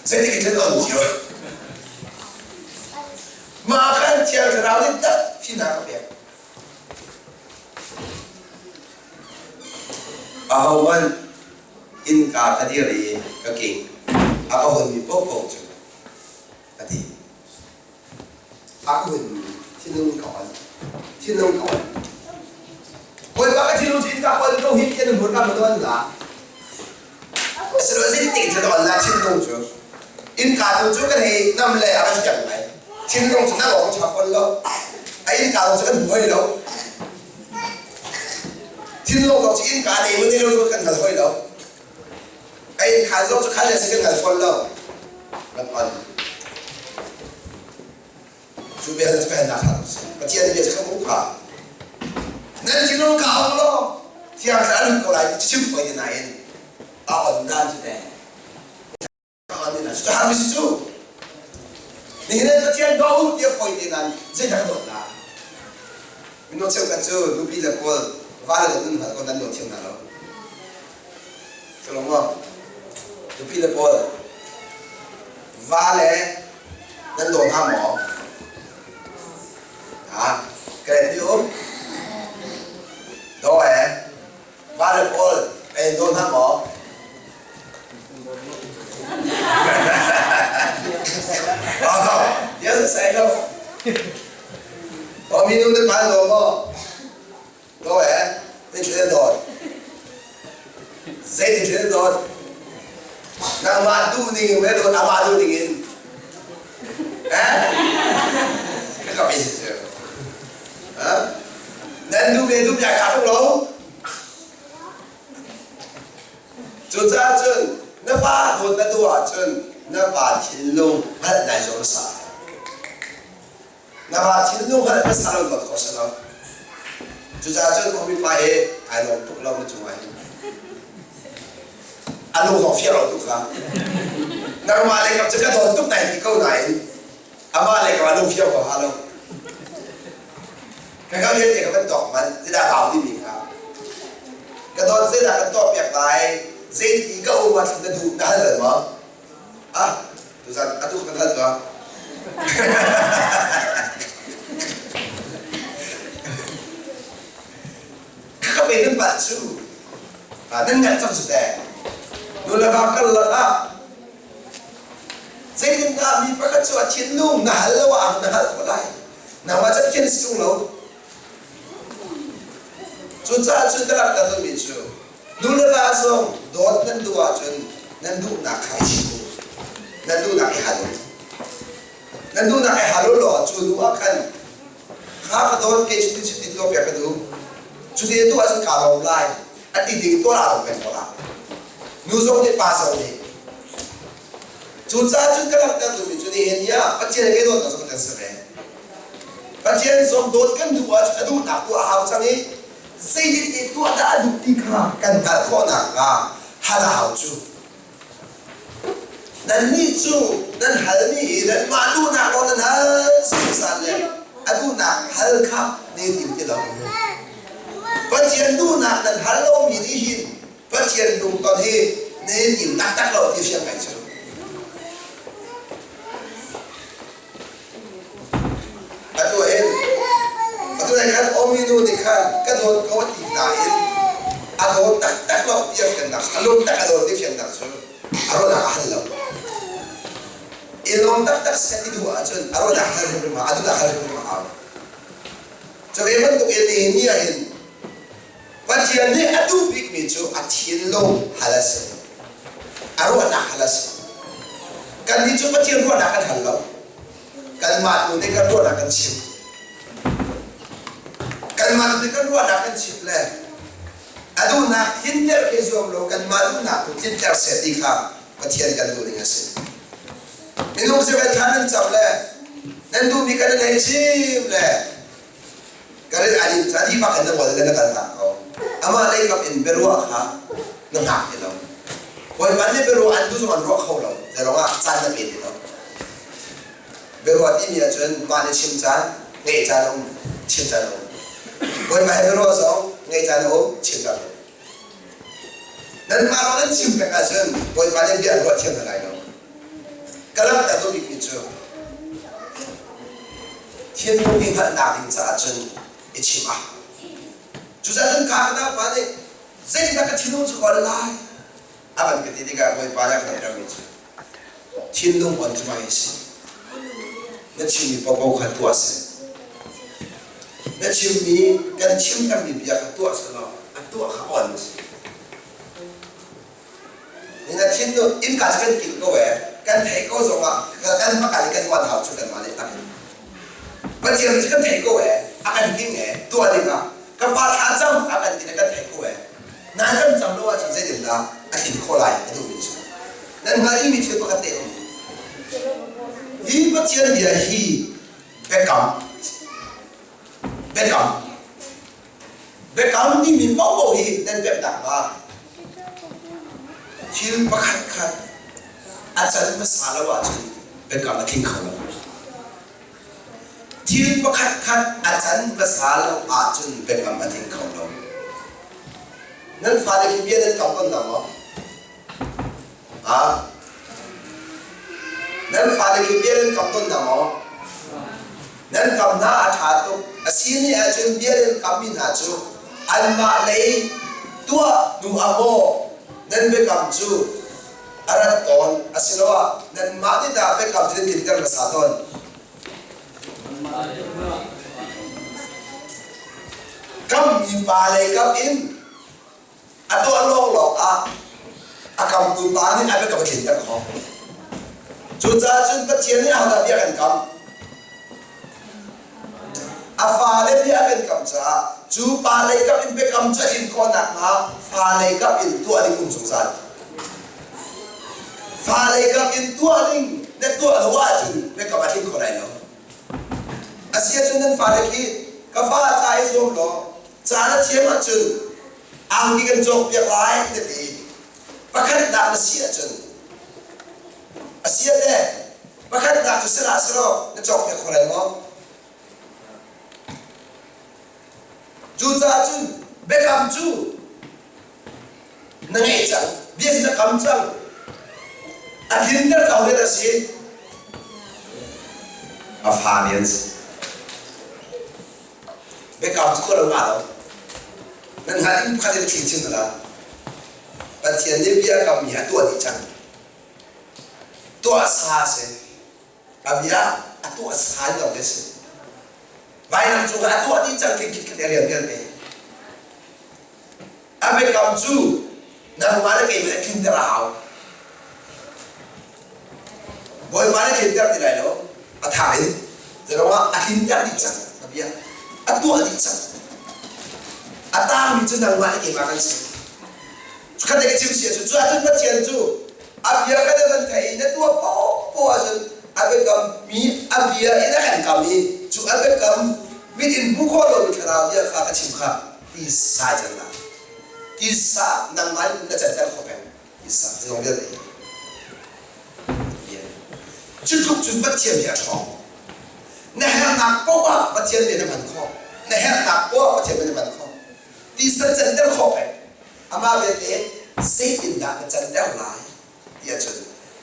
zeitik khin on cio mah khan thiang thlarau nih tak fimnak ka pek ahohmanh innka ka dir i ka king a ka hawnmi paohpaoh cu a ti. A ka hawnmi thinlung ka on. Thinlung ka on. Bawipa ka thinlung cu innka ka on ko hi tiah na hmurka ma on la. Asilo zeitik in on la thinlung cu. Innka tu cu kan hei nam le a kan fiang lai. Thinlung cu na lawng chak on lo. A innka tu cu kan hmuai lo. Thinlung zong cu innka nei maw nei lo cu kan hngal hoi lo. A innkhaan zong cu khan le si kan hngal fawn lo. Kan on. Cu bia cu kan nak hlah si. Pathian nih bia cu kan kha. Nan thinlung ka hong law thiang thlarau an ko lai chim fawi te nain a on dan cu teh. Cucaah misi cu nihin ah Pathian do tiah fawi te nan zeidah ka dawt la? Minung cheukhat cu nupi le pawl va le dawt nun hngal ko nan daw thiam hna lo. Cu maw? Nupi le pawl va le nan daw hna maw? Ha? Ka let ti um? Daw eh? Va le pawl ei daw hna maw? Yes, sai lo. O minung na phan lo maw? Do eh? Ni thil dawt. Zei ni thil dawt? Nangmah duh ning in dawt amah duh ning in. Eh? Ka ka pe si. Ha? Nan duh le duh ya kha lo. Cucaah cun na pa dawt na duh ahcun na pa thinlung hngalh nai zuam hmasa. Na pa thinlung hngalh hmasa lo dawt khawh si lo. Cucaah cun Omi pa hi ai lawm tuk lo na cungah hin. A lung zong fiang lo tuk kha. Nangmah lei kap cu ka dawt tuk nai ti ko nain amah lei kap a lung fiang ko ha lo. Ka ka vialte ka van tawk manh zeidah bau timi kha ka dawt zeidah kan tuah piak lai zeiti ka um ah na duh na hal bal maw ah tuzan atu kan hal tuah ka pe nan palh cu nan ngalh cang cu teh nu le va kal lak ah zeitindah mi pakhat cu a thinlung na hal lo ah na hngalh ko lai Nangmah cu Pathian si ṭung lo. Cucaah cun ka rak duhmi cu nu le va zong dawt nan duh ahcun nan duhnak kha i chim u. Nan duhnak i hal u. Nan duhnak i hal u law cu hnu ah khan kha ka dawt kei cuti cuti tuah piak ka duh. Cuti na tuah ahcun kaa lawm lai. A ti ding tuah aa lawm peng ko lai. Nu zong nih pa zong nih. Cucaah cun ka langhter duhmi cu nihin ni ah Pathian he dawtnak cu kan si ve. Pathian zong dawt kan duh ahcun a duhnak tuah a hau cang i zeitin ti tuah dah a duh ti kha kan hngalh khawh nakhnga hal a hau cu. Nannih cu nan halmi hi nanmah duhnak lawng nan hal zungzal le a duhnak hal kha ne tim ti lo. Pathian duhnak nan hal lomi nih hin Pathian lungton hi na in im taktak lo ti fiang ngai cu. Atu hin atu ai khan omi nu nih khan ka dawt ko ti nain a dawt taktak lo ti a fiannak a lung tak a dawt ti fiannak cu a ruahnak a hal lo. I lawm taktak seh ti duh ahcun a ruahnak hal hrimhrim a duhnak hal hrimhrim a hau. Cu ve bantuk in nihin ni ah hin Pathian nih a duh bikmi cu a thinlung hal a si. A ruahnak hal a si. Kannih cu Pathian ruahnak kan hal lo. Kanmah tu nih kan ruahnak kan chim. Kanmah tu nih kan ruahnak kan chim le a duhnak tlinter khi zuam lo kanmah duhnak tu tlinter seh ti kha Pathian kan duh ning a si. Minung si kan thla nan cam le nan duhmi kan in hei chim le Karin ani adi bak in na ngol le na kal tak ko. Amah lei kap in biaruah kha na hngak ti lo. Bawipa nih biaruah an duh zong an ruah kho lo. Zeirong ah caan na pe ti lo. Biaruah timi ahcun mah nih chim caan, ngeih caan a um, chim caan a um. Bawipa he biaruah zong ngeih caan a um, chim caan a um. Nanmah lawng nan chim peng ahcun Bawipa nih bia an ruah thiam hna lai lo. Ka langhter duh bikmi cu thinlung i hngalhnak ding caah cun i chim ah. Cucaah cun ka ka pa nih zeitindah ka thinlung cu ka lai? A van ka ti tikah Bawipa nih a ka langhtermi cu thinlung on cu mah hi a si. Na chimmi paohpaoh kha tuah seh. Na chimmi kan chimtermi bia kha tuah selaw a tuah kha on a si. Na thinlung innka cu kan kilh ko ee kan theih ko zongah kan hmaka i kan uan hau cu kanmah nih tak in Pathian cu kan theih ko ee a kan king ee tuah dingah. Ka pa thla cam a kan ti le kan theih ko ee. Nan kan cam lo ahcun zeitindah a tlin khawh lai a duhmi cu. Nan hngalhmi thil pakhat te um. Hi Pathian bia hi biakam biakam biakam timi paohpaoh hi nan pemh nakhnga thil pakhat khat a can hmasa lo ahcun biakam a tling kho lo. Thil pakhat khat a can hmasa lo ahcun biakam a tling kho lo. Nan fale khi bia nan kam tawn hna maw? Ah? Nan fale khi bia nan kam tawn hna maw? Nan kam hna a ṭha tuk. A si ni ahcun bia nan kammi hna cu anmah lei tuah hnu ah maw nan biakam cu a rat tawn asiloah nanmah nih dah biakam cu nan tlinter hmasa tawn? Kammi pa lei kam in a tuah lawnglawng ah a kamtu pa nih a biakam a tlinter khawh. Cucaah cun Pathian nih ahodah bia kan kam? A fale bia kan kam caah cu pa lei kam in biakam cu a tlin khawh nakhnga fa lei kam in tuah ding um zungzal. Fa lei kam in tuah ding na tuah lo ahcun biakam a tling kho lai lo. A si ahcun nan fale khi ka fa ca i zuam law ca na thiam ahcun angki kan cawkpiak lai na ti. Pakhatnak na si ahcun a si le pakhatnak cu sila selaw na cawkpiak kho lai maw? Cucaah cun biakam cu na ngeih cang, bia na kam cang. A tlinter ko vel a si. A fa nih an si. Biakam cu tuah lo nga lo. Nan hngalh in pakhat in a tling chin la. Pathian nih biakam mi a tuah dih cang. Tuah sa a si. A bia a tuah sa in lo te si. Vainam cung ah a tuah dih cang tling khit rian vialte. A biakam cu nangmah le keimah nih tlinter a hau. Bawipa nih tlinter ti lai lo. A tha in. Zeruangah a tlinter dih cang a bia. A tuah dih cang. A tangmi cu nangmah le keimah kan si. Khat ka chim sia cu cu ahcun Pathian cu a bia kha na van theih i na tuah paohpaoh ahcun a biakam mi a bia in a kan kam i cu a biakam mit in hmuh khawh lomi thlarau bia kha ka chim kha tisa can la tisa nangmah in na canter kho peng tisa zong vialte cu tluk cun Pathian hi a ṭhawng na herhnak paoh ah Pathian bia na hman khawh na herhnak paoh ah Pathian bia na hman khawh tisa canter khawh peng Amah belte zeitindah na canter lai ti ahcun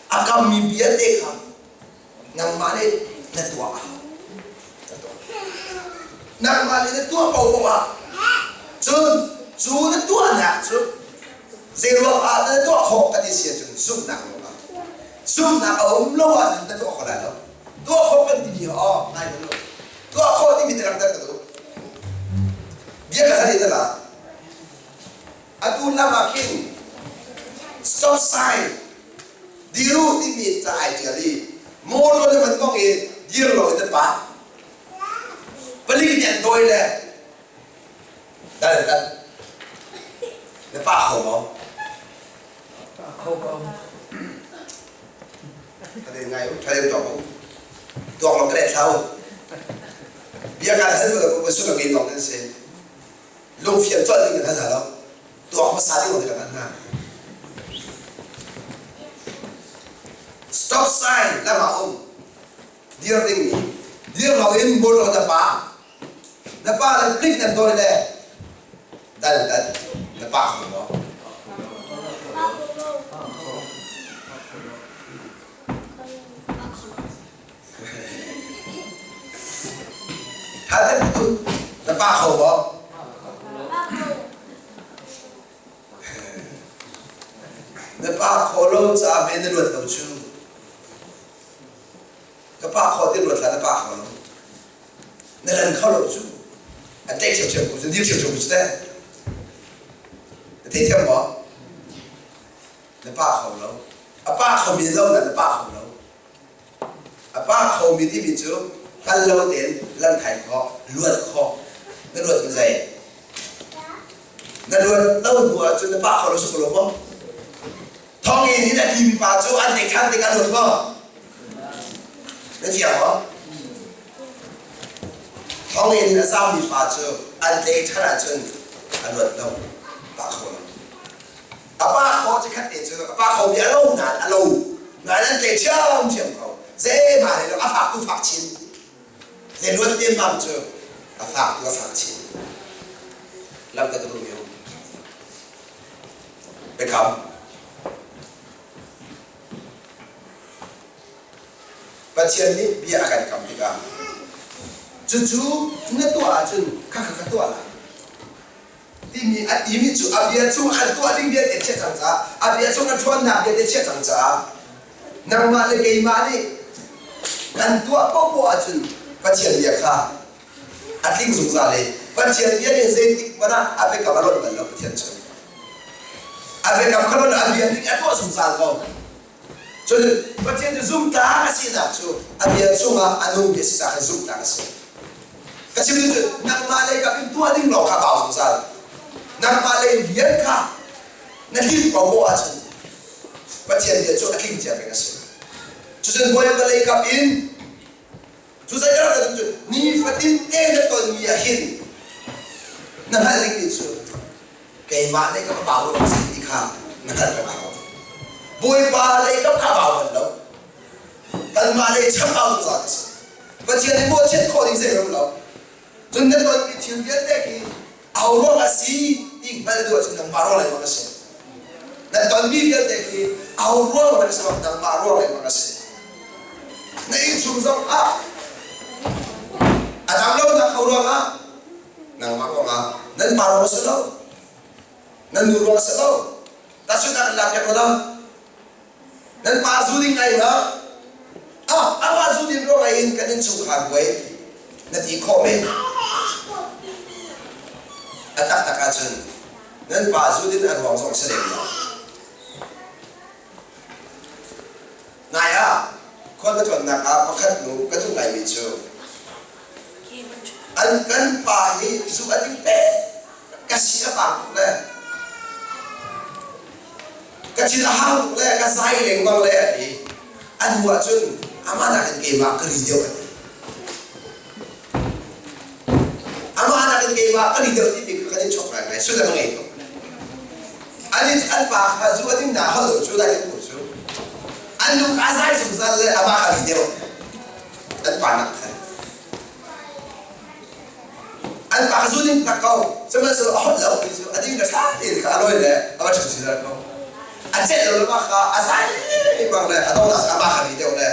a kammi vialte kha nangmah nih na tuah a hau. Nangmah nih na tuah paohpaoh ah cun cu na tuahnak cu zeiruang ah na tuah khawh ka ti si ahcun zumhnak ruangah zumhnak a um lo ahcun na tuah kho lai lo. Tuah khawh kan timi aw ngai lo. Tuah khawh timi te langhter ka duh. Bia ka hal i la. Atu lam ah khin stop sign diru timi ca ai ṭial i motor le van bong i dir lo in an pah. Palik nih an dawi le dal dal. Na pah kho maw? Pah kho ko. Thade ngai u, thade tuak u. Tuak lo ka leh thlau. Bia kan hal ko sullam ngei tong nan si. Lungfian colh ding kan hal hna lo. Tuak hmasa ding kan hal hna. Stop sign lam ah um. Dir ding mi. Dir lo in motor na pa. Na pa le plik nan dawi le dal dal na pa kho maw? Hal na pa kho maw? Na pa kho lo caah men na luat lo cu. Ka pa kho ti luat hlah na pa kho lo. Na lan kho lo cu. An tlaih ṭhiamṭhiam ko cu, dir ṭhiamṭhiam ko cu teh. Na theithiam maw? Na pa kho lo. A pa khomi lo na na pa kho lo. A pa khomi timi cu hngal lo tein lanthai khawh, luat khawh. Na luat cu zei? Na luat lo hnu ahcun na pah kho lo si ko lo maw? Thonginn in a timi pa cu an tei ṭhan tik a luat maw? Na thiang maw? Thonginn in a zammi pa cu an tei ṭhan ahcun a luat lo, pah kho lo. A pa kho cikhat te cu a pa kho mi a lo nain a lo nain an tei ṭhiamṭhiam ko. Zeihmah lo a fak tu fak chin. Zei luat lemmam cu a fak tu a fak chin. Lam ka duh mi um. Biakam. Pathian nih bia a kan kam tikah cucu na tuah ahcun khakha ka tuah lai timi a timi cu a bia chung an tuah ding vialte chiah cang caah a bia chung a ṭhawnnak vialte chiah cang caah nangmah le keimah nih kan tuah paohpaoh ahcun Pathian bia kha a tling zungzal i Pathian bia nih zeitik hmanh ah a biakam a lonh bal lo. Pathian cu a biakam kha lonh a bia ning a tuah zungzal ko. Cun Pathian cu zumtlak a sinak cu a bia chungah a nungmi a si caah khan zumtlak a si. Ka chim cu nangmah lei kap in tuah ding lawng kha bau zungzal. Nangmah lei rian kha na tlinh ko maw ahcun Pathian bia cu a tling cia peng a si. Cucun Bawipa lei kap in cu zeidah ka cu nifatin te na tonmi ah hin na hngalh ding mi cu keimah lei ka bau lo si ti kha na hngalh peng a hau. Bawipa lei kap kha bau bal lo. Kanmah lei cham bau zungzal a si. Pathian nih mawhchiat khawh ding zei um lo. Cun na tonmi thil vialte khi aho ruang a si ti hngalh duh ahcun nangmah ruang lengmang a si. Na tonmi vialte khi aho ruang hmanh a si lo, nangmah ruang lengmang a si. Na innchung zong ah a dam lonak ho ruangah nangmah ruangah nan pa ruang a si lo, nan nu ruang a si lo. Tahchunhnak in lak piak lo. Nan pa zu ding ai ma? Ah, amah zu din ruang ai in kan innchungkhar buai na ti khawh men. A taktak ahcun nan pa zu din a ruang zong si lem lo. Nai ah khual ka tlawnnak ah pakhat nu ka duh ngaimi cu an kan pa hi zu a ding pe ka si a pang tuk le Ka thin a hang tuk le ka zai lengmang le a ti. A hnu ah cun amah nakin keimah ka ri deuh a ti. Amah nakin keimah ka ri deuh timi kha kan i chok ngaingai. Sullam a ngei tuk. An an pa kha zu a ding na hal lo cu dai kan cu. An nu kha a zai zungzal le amah kha ri deuh. An pa nak khan. An pa kha zu ding tak ko. Sihmanhsehlaw a holh lo ti cu a ding ka ṭha tein kha a lawi le a va ṭhu zungzal ko. A celh lo le mah kha a zai bang le a donghnak amah kha ri deuh le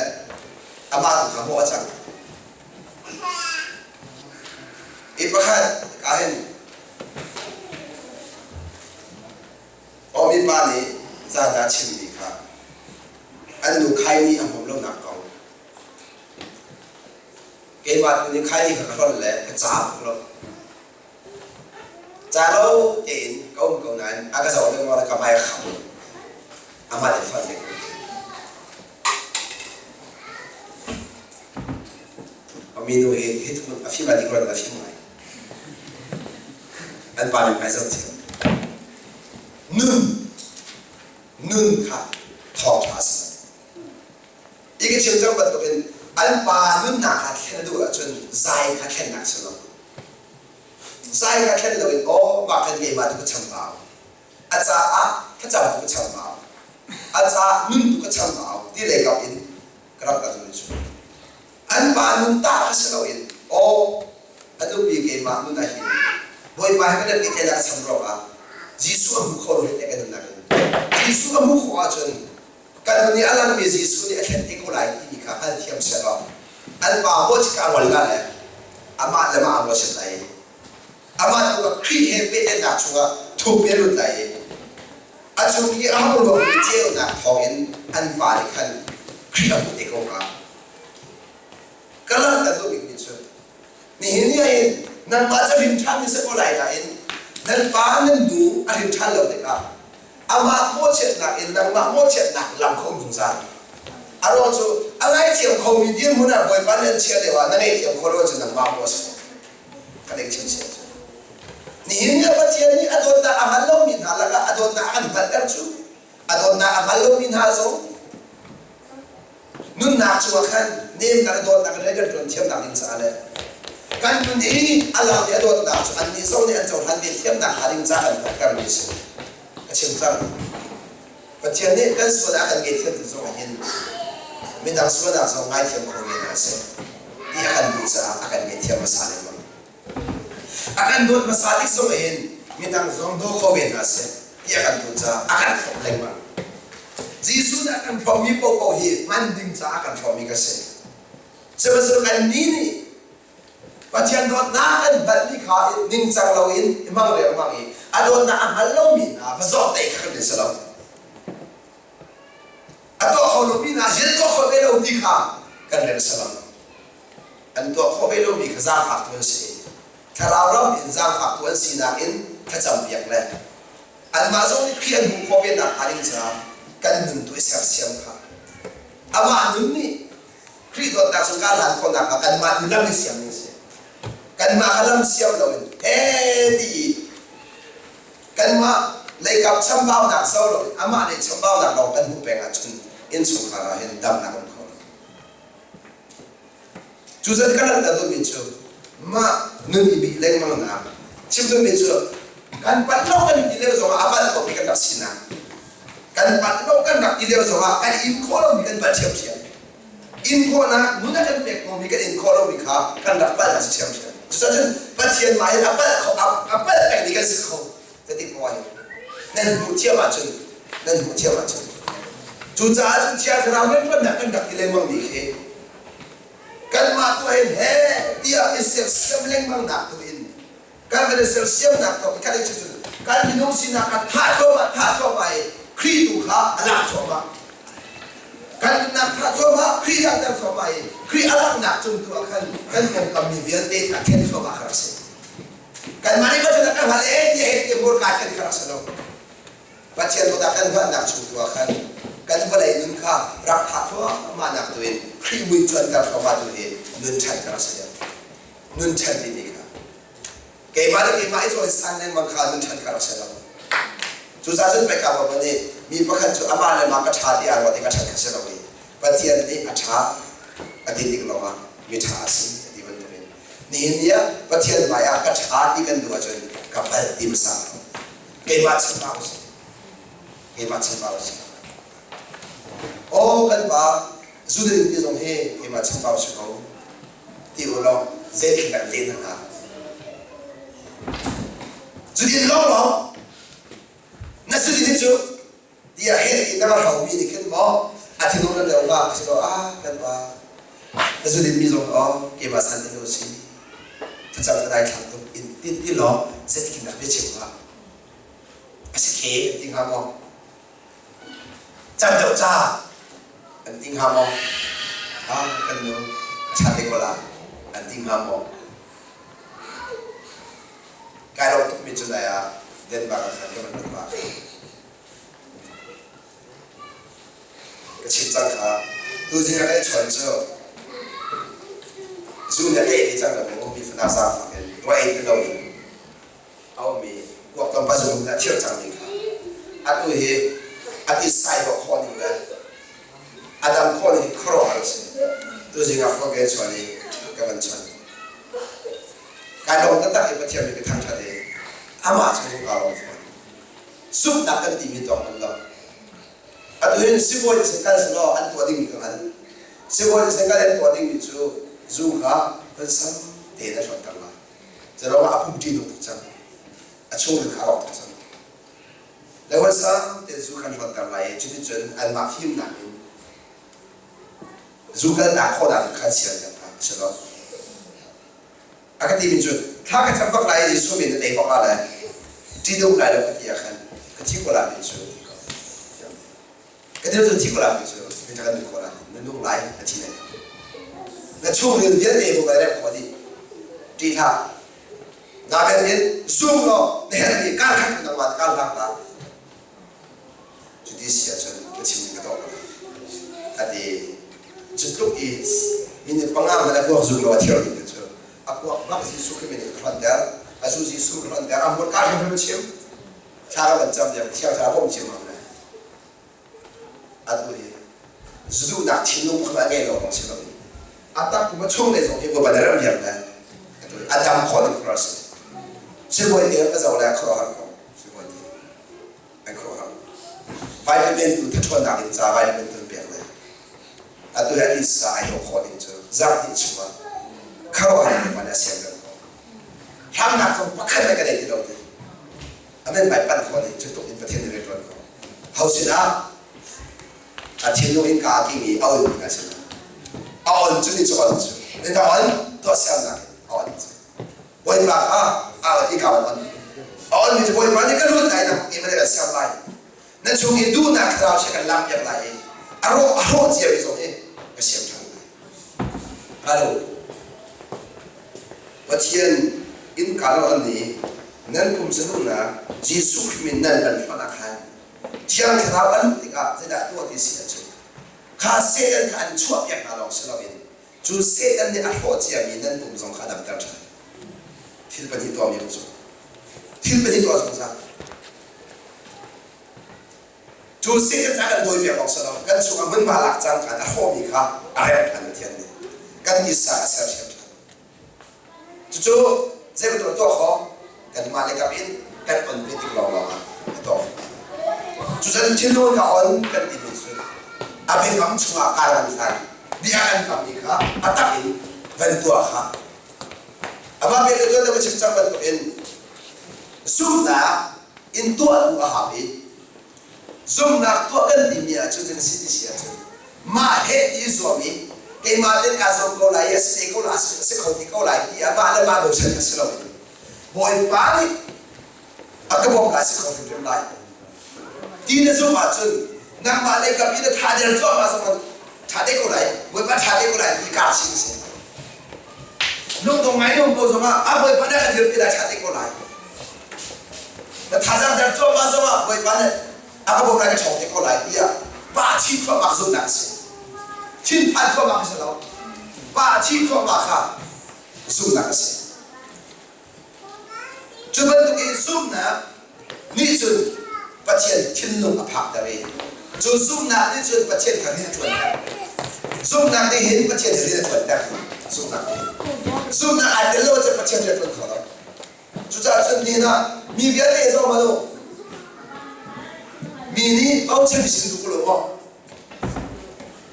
amah tu kha hmuh a cang. I pakhat ka hin Awmi pa nih zan ah chimmi kha an nu khaini a hmuh lonak kong Keimah tu nih khai ka hlonh le ka ca tuk lo. Ca lo tein ka um ko nain a ka zoh lengmang le ka hmai a kham. Amah nih hlonh ding. Minu hi hi a fim a dik a fim ngai. An pa nih hmai zoh thiam. Nun nun kha thawngṭha a si. Hi ka chim cang bantukin an pa nunnak kha thlen a duh ahcun zai kha thlennak si lo. Zai kha thlen loin aw mah khan keimah tu ka chambau. A caah thlacam tu ka chambau. A caah nun tu ka chambau ti lei kap in ka rak kal cu. An pa nun ta kha si loin aw a nupi keimah nun ah hin Bawipa he kan i a cham ruangah Jesuh a hmu kho lo hi te kan nunnak in Jesuh a hmu khawh ahcun Kan nun i a langmi Jesuh nih a thlen te ko lai timi kha hngalthiam sehlaw an pa maw ka ngol la le amah le mah a maw sit lai i amah tu kha Khrih he pehtlaihnak chungah thup in a lut lai i a chung i a hung luangmi ceunak thawngin an pa nih khan Khrih a hmuh te ko hnga. Ka langhter duh bikmi cu nihin ni ahhin nangmah cu rin ṭhan na si ko lai nain nan pa nan nu a rin ṭhan lo tikah amah mawhchiatnak in nangmah mawhchiatnak lam kha um zungzal. A ruang cu a ngaithiam khomi dirhmun ah Bawipa nih an chiah lio ah na ngaihthiam khawh lo ahcun nangmah maw a si ko. Ka ding chinchin cu. Nihin ni ah Pathian nih a dawtnak a hngal lomi hna lakah a dawtnak a kan hngalhter cu a dawtnak a hngal lomi hna zong nunnak cungah khan nemnak le dawtnak in rian kan ṭuan thiamnak ding caah le kan nun i a lang i a dawtnak cu annih zong nih an cohlan ve thiamnak hnga ding caah kan hngalhtermi a si. Ka chim cang. Pathian nih kan sualnak a kan ngaihthiam tik zongah hin midang sualnak zong ngaithiam kho ve hna seh ti a kan duh caah a kan ngaihthiam hmasa lengmang. A kan dawt hmasa tik zongah hin midang zong daw kho ve hna seh ti a kan duh caah a kan thlop lengmang. Jesuh nih a kan hrawmmi paohpaoh hi hman ding caah a kan hrawmmi ka si. Sihmanhsehlaw kannih nih Pathian dawtnak kan hngalhmi kha ningcang loin i hmang riangmang i a dawtnak a hngal lomi hna va zawhte kha kan si lo. A tuah kho lomi hna zil tuah kho ve lo ti kha kan rel si lo. An tuah khawh ve lomi kha zaangfaktu an si. Thlarau ram in zaangfaktu an sinak in thlacampiak le anmah zong nih Khrih an hmuh khawh ve nakhnga ding caah kan nun tu i sersiam kha amah nun nih Khrih dawtnak cu kaa hlan khawhnak ah kanmah nih lam i siam ding a si. Kanmah kha lam siam loin he ti i kanmah leikap chambaunak zo loin amah lei chambaunak lawng kan hmuh peng ahcun innchungkhar ah hin damnak um kho lo. Cucan ka langhter duhmi cu mah nun i bih lengmang nak chim duhmi cu kan palh lo kan ti lio zongah a palh komi kan rak sinak kan palh lo kan rak ti lio zongah kan in khawh lomi kan palh ṭhiamṭhiam. In khawhnak nun a kan pek komi kan in khawh lomi kha kan rak palh a si ṭhiamṭhiam. Cucun Pathian mah hin a palh kho a palh peng ni kan si kho zetik maw hin nan hmuh thiam ahcun nan hmuh thiam ahcun cucaah cun Thiang Thlarau rianṭuannak kan rak ti lengmang mi khi kanmah tu hin he tiah i sersiam lengmang nak tu in kan van i sersiamnak thawng in kan i cun kan minung sinak kha thah thluahmah thah thluahmah i Khrih tu kha a lak thluahmah kan nunnak thah thluahmah Khrih langhter thluahmah i Khrih a langhnak cung tu ah khan kan pawngkam mi vialte kha khen thluahmah kha rak si. Kanmah nih Pathian kan hngalh e ti he ti hmurka khan kha rak si lo. Pathian dawtnak kan hngalhnak chung tu ah khan kan vawlei nun kha rak thah thluahmah nak tu in Khrih mui cuanter thluahmah tu hi nun ṭhan kha rak si deuh. Nun ṭhan timi kha keimah le keimah i cawi san lengmang kha nun ṭhan kha rak si lo. Cucaah cun pei ka baba nih mi pakhat cu amah le mah ka ṭha ti aa ruat i ka ṭhat kha si lo i Pathian nih a ṭha a ti tik lawngah mi ṭha a si a ti bantukin nihin ni ah Pathian hmai ah ka ṭha ti kan duh ahcun ka palh ti hmasa keimah chambau a si keimah chambau a si aw kan pa zu din ti zong hi keimah chambau si ko ti u law zeitin dah leh na hnga zudin lawnglawng na zudin hi cu tiah heh in na va hromi nih khin maw a thinung na deuh hnga a si lo ah kan pa na zudin mi zong aw keimah san ti lo si thlacam ka dai thlang tuk in tin ti law zeitin dah biachim hnga a si khe an ti hnga maw Cam deuh ca an ti hnga maw? Ah, kan nu a ṭha te ko la an ti hnga maw? Kai lo tukmi cu nai ah Denmark ah khan ka van rat Ka chim cang kha. Tuzing ah kan i chawn cu zu nih a teh ve cang lo mi fana zaangfak in ruah ei ti loin a ummi kuak tlawmpal zung a thir cangmi kha atu hi a ti sai dawh khawh ning le a dam khawh ning hi khuaruahhar a si. Tuzing ah phone ka chuan i ka van chawnh. Kai lawm taktak i Pathian nih ka thangṭhat i amah chung kaa lawm fawn. Zumhnak kan timi tuak bal lo. Atu hin sibawi sin kal selaw an tuah dingmi ka hngal. Sibawi sin kal an tuah dingmi cu zu kha van sam tein a hlonter lai. Zeiruangah a pum ṭihnung tuk cang. A chungril kha a rawk tuk cang. Le huatsang tein zu khan hlonter lai i cuticun anmah fimnak in zu kalnak khawhnak in khan sian piak hna a si lo. A ka timi cu thla ka cam bak lai i Jesuh min na tei bak lai ṭih dum lai lo ka ti ah khan ka thi ko lai mi cu Ka thil cu thi ko lai cu mi kan ko lai na nung lai na thi lai na chungril vialte bu kai rem khawh dih ṭih hlah na ben in zum law na herh mi kar khat na wan kar hlang la cuti si ahcun ka chim ka tawk a ti cu tluk i minute panga man a kuak zum lo a thiar mi cu a kuak bak Jesuh Khrih min in ka hlanter. Azu Jesuh kan der a hmurka hrimhrim a chim. Thla ka van cam lio thiang thlarau bawm chim am le. Atu hi zuduhnak thinlung pakhat a ngei lo lawng si loin a tak kum a chung le zong hi bawipa na ram diam le a dam khawh ding khuar si. Sibawi te ka zoh le khuaruahhar ko. Sibawi te an khuaruahhar. Vitamin tu thathuannak ding ca vitamin tu pek le atu hi a tisa ai dawh khawh ding cu zarh hnih chungah khuaruahhar in man a siam rem ko. Hramnak zong pakhat le ka nei ti lo ti. Amen mai pan khawh ding cu tuk in Pathian nih rian ko. Ho sinah a thinlung in ka king i a on mi hna sinah a on cu ni cu on cu ni ta on tuah siamnak in a on cu Bawipa kha a on i ka on a on mi cu Bawipa nih ka lut lai na i ma kan siam lai na chung i duhnak thlarau chia kan lak piak lai i a rawh a hrawh cia mi zong hi ka siam ṭhan lai. Halo. Pathian innka lo an ni nan pumsa duhnak Jesuh Khrih min nan kan hman ah khan Thiang Thlarau an luh tikah zeidah tuah ti si ahcun kha Satan kha an chuahpiak hna lawng si loin cu Satan nih a hrawh ciami nan pum zong kha a damter ṭhan. Thil pahnih tuahmi cu thil pahnih tuah zungzal. Cu Satan a kan dawipiak lawng si lo kan chungah hmunhma lak cang khan a hrawhmi kha a remh ṭhan Pathian nih kan tisa a sersiam ṭhan. Cucu zei bantuk tuah khawh kanmah le kam in kan on ve tik lawnglawng ah a tuah. Cucun thinlung ka on kan timi cu a biakam chungah kar kan hlan bia kan kammi kha a tak in van tuah kha amah bia le tuan ka chim cang bantukin zumhnak in tuah tu a hau i Zumhnak tuah kan timi ahcun kan si ti si ahcun mah he ti zuam i keimah ten kaa zuam ko lai i a si te ko lai a si kho ti ko lai ti ah mah le mah bochan a si lo Bawipa nih a ka bawmh lai si kho hrimhrim lai ti na zumh ahcun nangmah lei kam i na tha der cuahmah zong tha te ko lai Bawipa tha te ko lai ti kaa chin si lungdong ngai um ko zongah a Bawipa nih a ka dirpi lai tha te ko lai Na thazaang der cuahmah zongah Bawipa nih a ka bawmh lai ka ṭhawng te ko lai tiah pa thi thluahmah zumhnak a si. Thinphan thluahmah a si lo. Pa thi thluahmah kha zumhnak a si. Cu bantuk in zumhnak nih cun Pathian thinlung a phakter i cu zumhnak nih cun Pathian kha rian a ṭuanter. Zumhnak nih hin Pathian rian a ṭuanter. Zumhnak nih. Zumhnak ai tel lo ahcun Pathian rian a ṭuan kho lo. Cucaah cun ni ah mi vialte zong hmanh u mi nih bochan sin duh lo maw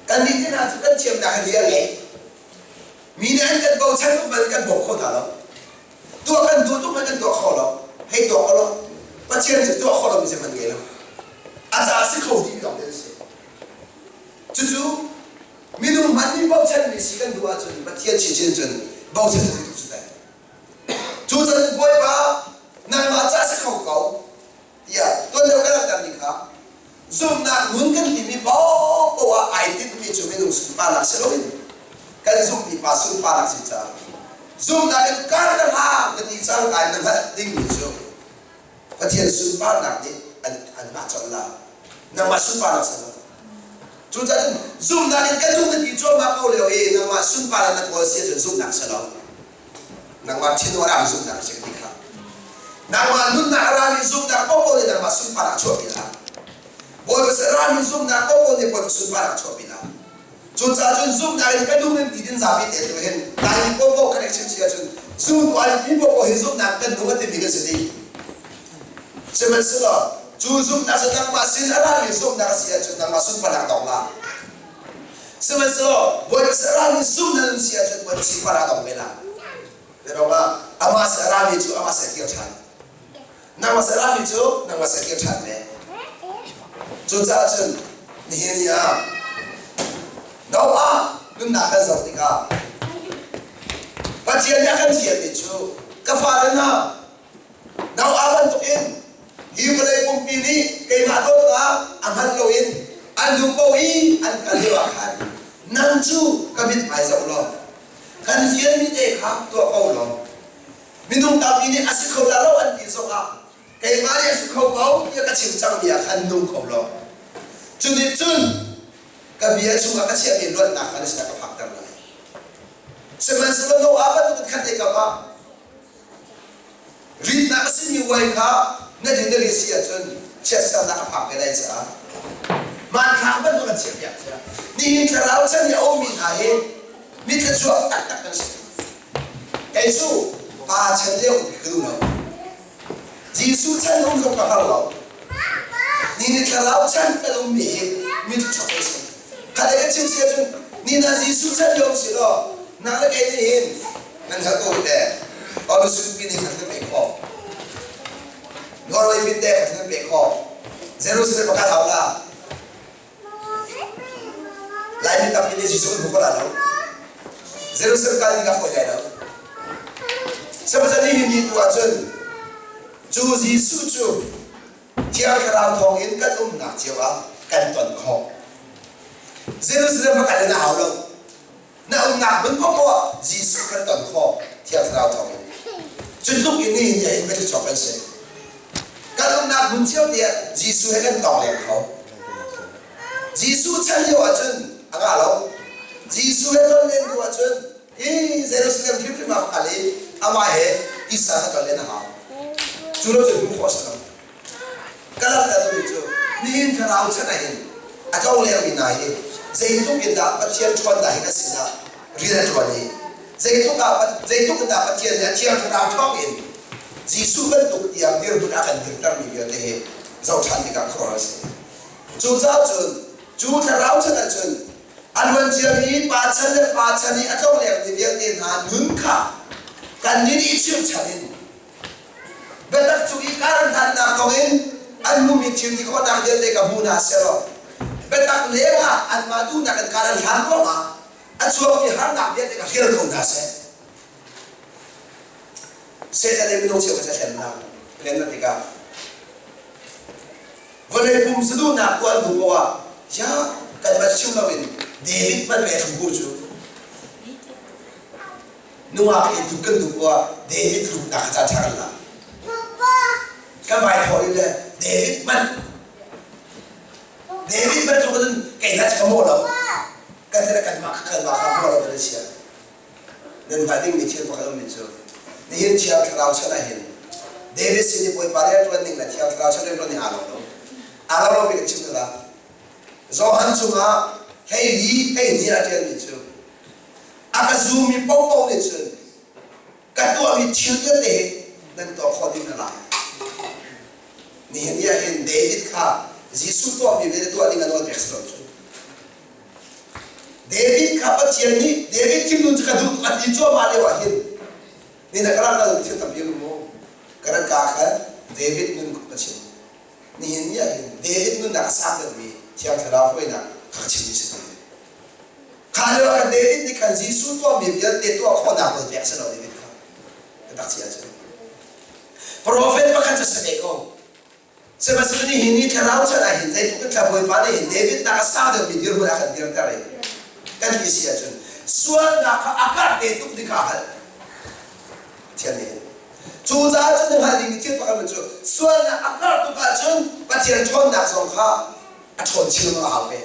kan nih te hna cu kan thiamnak hi a ngei mi nih an kan bochan tuk bal kan bawm kho hna lo tuah kan duh tuk man kan tuah kho lo hei tuah ko lo Pathian cu tuah kho lo mi zeihmanh ngei lo a ca si kho dih lawng te si cucu minung hmanh nih bochan mi si kan duh ahcun Pathian chinchin cun bochan cu tuk cu dai Cucun Bawipa nangmah ca si kho ko tiah tuan deuh ka langhtermi kha zumhnak nun kan timi paohpaoh ah ai tinhmi cu minung sunparnak si loin kan zumhmi pa sunparnak si caah zumhnak in kar ka hlang ka ti cang kai na hngalh dingmi cu Pathian sunparnak nih an an mah colh la nangmah sunparnak si lo cucaah zumhnak in kan zumh na ti cuahmah ko lio i nangmah sunparnak na kawl si ahcun zumhnak si lo nangmah thinlung a rami zumhnak a si ti kha nangmah nunnak a rami zumhnak paohpaoh nih nangmah sunparnak chuahpi hlah Bawipa a rami zumhnak paohpaoh nih Bawipa sunparnak chuahpi hlah cucaah cun zumhnak in kan nung ti din zapi te tu hin Laimi paohpaoh kan chim si ahcun zumtu ai mi paohpaoh hi zumhnak kan nung a timi kan si dih sihmanhsehlaw cu zumhnak cu nangmah sin a rami zumhnak a si ahcun nangmah sunparnak dong la Sihmanhsehlaw Bawipa sin a rami zumhnak nan si ahcun Bawipa sunparnak dong ve la. Biaruang ah amah sin a rami cu amah sin a kir ṭhan. Nangmah sin a rami cu nangmah sin a kir ṭhan ve. Cucaah cun nihin ni ah Noah nunnak kan zoh tikah Pathian nih a kan thiammi cu ka fale hna Noah bantukin hi vawlei pumpi nih keimah dawtnak a hngalh loin an duh paoh i an kal lio ah khan nang cu ka mithmai zoh law kan fialmi te kha tuah ko law minung tampi nih a si kho la lo an ti zongah keimah nih a si kho ko tiah ka chim cangmi ah khan nung kho law cu nih cun ka bia chungah ka chiahmi luatnak kha na sinah ka phakter lai sihmanhsehlaw Noah bantukin khat te kam ah. chimmi wine kha na din na ri si ahcun chiatsernak a phak ve lai caah hmanthlak bantuk an chiahpiak cia. Nihin thlarau chan i a ummi hna hi mi thluachuak taktak kan si. Kei cu pa chan lio ka duh lo. Jesuh chan um zong ka har lo. Ni ni thlarau chan kan ummi hi mi thluachuak kan si. Khat ka chim si ahcun ni na Jesuh chan lio si law nang le kei nih hin nan hngalh ko te. Paulus pi nih khan kan pek khawh. Norway min te khan kan pek khawh. Jerusalem pakhat hau la. Laimi tampi nih Jesuh an hmu ko la lo. Jerusalem kal ding a fawi lai lo. Sihmanhsehlaw nihin ni tu ahcun cu Jesuh cu Thiang Thlarau thawngin kan umnak cio ah kan ton khawh. Jerusalem va kal in a hau lo. Na umnak hmun paohpaoh ah Jesuh kan ton khawh Thiang Thlarau thawngin. Cu tluk in nihin ni ah hin biathluachuak kan si. Kan umnak hmun cio te ah Jesuh he kan tong leng kho. Jesuh chan lio ahcun a ngah lo. Jesuh he ton len duh ahcun hi Jerusalem hrimhrim ah kal i amah he tisa kha ton len a hau. Cu lo cun hmuh khawh a si lo. Ka langhter duhmi cu nihin thlarau chan ah hin a tlong lengmi hna hi zeitluk in dah Pathian ṭhawnnak hi kan sinah rian a ṭuan i zeitluk ah zeitluk in dah Pathian nih a Thiang Thlarau thawngin Jesuh bantuk tiang dirhmun a kan dirtermi vialte hi zoh ṭhan tikah khuaruahhar a si. Cucaah cun cu thlarau chan ahcun a luan ciami pa chan le pa chan i a tlonglengmi vialte hna nun kha kannih nih i chirhchan in biatak cung i kar hlannak kong in an hmumi thil ti khawhnak vialte ka hmu hna selaw biatak lengah anmah duhnak in kar an hlan ruangah a chuakmi harnak vialte ka hrial ko hna seh. Satan nih minung cheu kha a hlennak hlennak tikah vawlei pum saduhnak tuah an duh poah ya kan van chim loin David hmanh ve thlu cu nungak he tuk kan duh poah David luknak kha caan ṭha kan la kan vai thawh i le David hmanh David bantuk in kei hna ka mawh lo kan kan mah kan mah kha mawh lo kan chia Nan hngalh dingmi thil pakhat a ummi cu nihin Thiang Thlarau chan ah hin David sin i Bawipa rianṭuan ning le Thiang Thlarau chan rianṭuan ning aa lo lo. Aa lo lomi kan chim hna. Johan chungah 14 12 ah ṭialmi cu a ka zummi paohpaoh nih cun ka tuahmi thil vialte hi nan tuah khawh ding hna lai. Nihin ni ah hin David kha Jesuh tuahmi vialte tuah ding a nawl pek si lo cu. David kha Pathian nih David thinlung cu ka duh a ti cuahmah lio ah hin ni na ka rak kal thil tampi um mu ka rak ka khan David nun ka chim nihin ni ah hin David nunnak a sang deuhmi Thiang Thlarau hruainak ka chim mi si kha lio ah khan David nih khan Jesuh tuahmi vialte tuah khawhnak nawl pek si lo David kha ka tak si ahcun Prophet pakhat cu si ve ko Sihmanhsehlaw nihin ni thlarau chan ah hin zeitluk in thla Bawipa nih hin David nak a sang deuhmi dirhmun a kan dirter i kan ti si ahcun sualnak kha a karh te tuk ti kha hngalh Pathian nih hin cucaah cun na hngalh dingmi thil pakhat cu sualnak a karh tuk ahcun Pathian ṭhawnnak zong kha a ṭhawn chin a hau ve.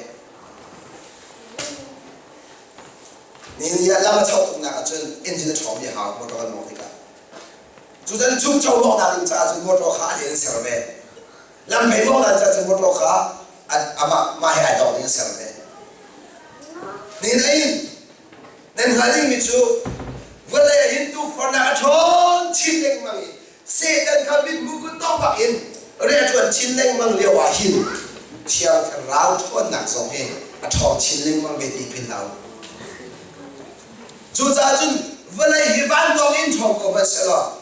Nihin ni ah lam a chauh tuknak ahcun engine a ṭhawngmi a hau motor kan mawngh tikah. Cucan chungcho mawngnak ding caah cun motor kha a len ser ve. Lamphei mawngnak caah cun motor kha amah mah he ai dawk ding a ser ve. Ni nan hngalh dingmi cu vawlei ah hin tukforhnak a ṭhawn chin lengmang i Satan kha mithmuh kut tawk bak in rian a ṭuan chin lengmang lio ah hin Thiang Thlarau ṭhawnnak zong hi a ṭhawng chin lengmang ve ti philh hlah u. Cucaah cun vawlei hi vanlawng in ṭhawng ko hmanh sehlaw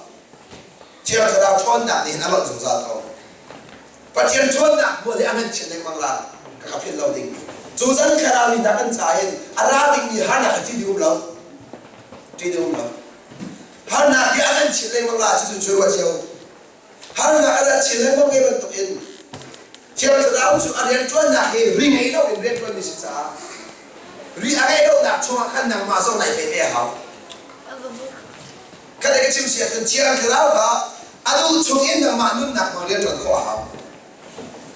Thiang Thlarau ṭhawnnak nih hin a lonh zungzal ko. Pathian ṭhawnnak hmual hi a ngan chin lengmang la ka ka philh lo ding. Cu zan thlarau mi hna kan ca hin a ra dingmi harnak hi ṭih ding um lo. Ṭih ding um lo. Harnak hi a ngan chin lengmang la cucu cu ruah cio. Harnak a ra chin lengmang ve bantukin Thiang Thlarau cu a rianṭuannak hi ri ngei loin rianṭuanmi si caah ri a ngeih lonak chungah khan nangmah zong nai pe te a hau. Kha ka chim si ahcun Thiang Thlarau kha a duh chungin nangmah nunnak hmang rianṭuan khawh a hau.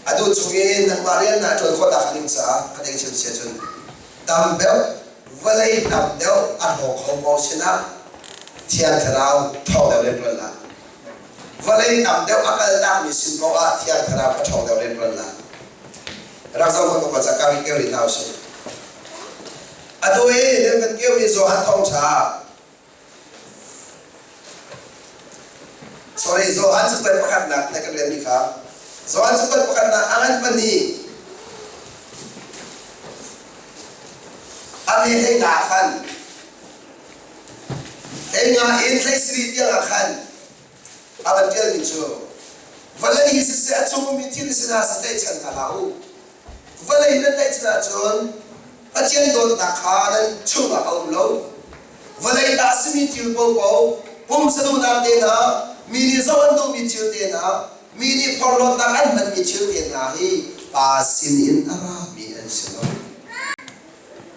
A duh chungin nangmah rian na ṭuan khawh nak ding caah kha ka chim si ahcun tam deuh vawlei tam deuh a hlawk kho ko sinah Thiang Thlarau thawng deuh rianṭuan la. Vawlei tam deuh a kaltakmi sin paoh ah Thiang Thlarau ka ṭhawng deuh rianṭuan lai. Rak zoh hmanh ka ca ka keu rih hna usih. Atu i nan kan keumi Johan Thawngṭha Sorry, Johan cakuat pakhatnak na kan relmi kha Johan cakuat pakhatnak a ngan pahnih a me hlei nga khan hlei nga in hlei sarih tiang ah khan a van ṭialmi cu vawlei hi siseh a chung ummi thil sinah si tlaihchan hna hlah u. Vawlei nan tlaihchan ahcun Pathian dawtnak kha nan chungah a um lo. Vawlei ta simi thil paohpaoh, pumsa duhnak te hna, mi nih zoh an duhmi thil te hna, mi nih phorhlawtnak an hmanmi thil te hna hi Pa sinin a rami an si lo.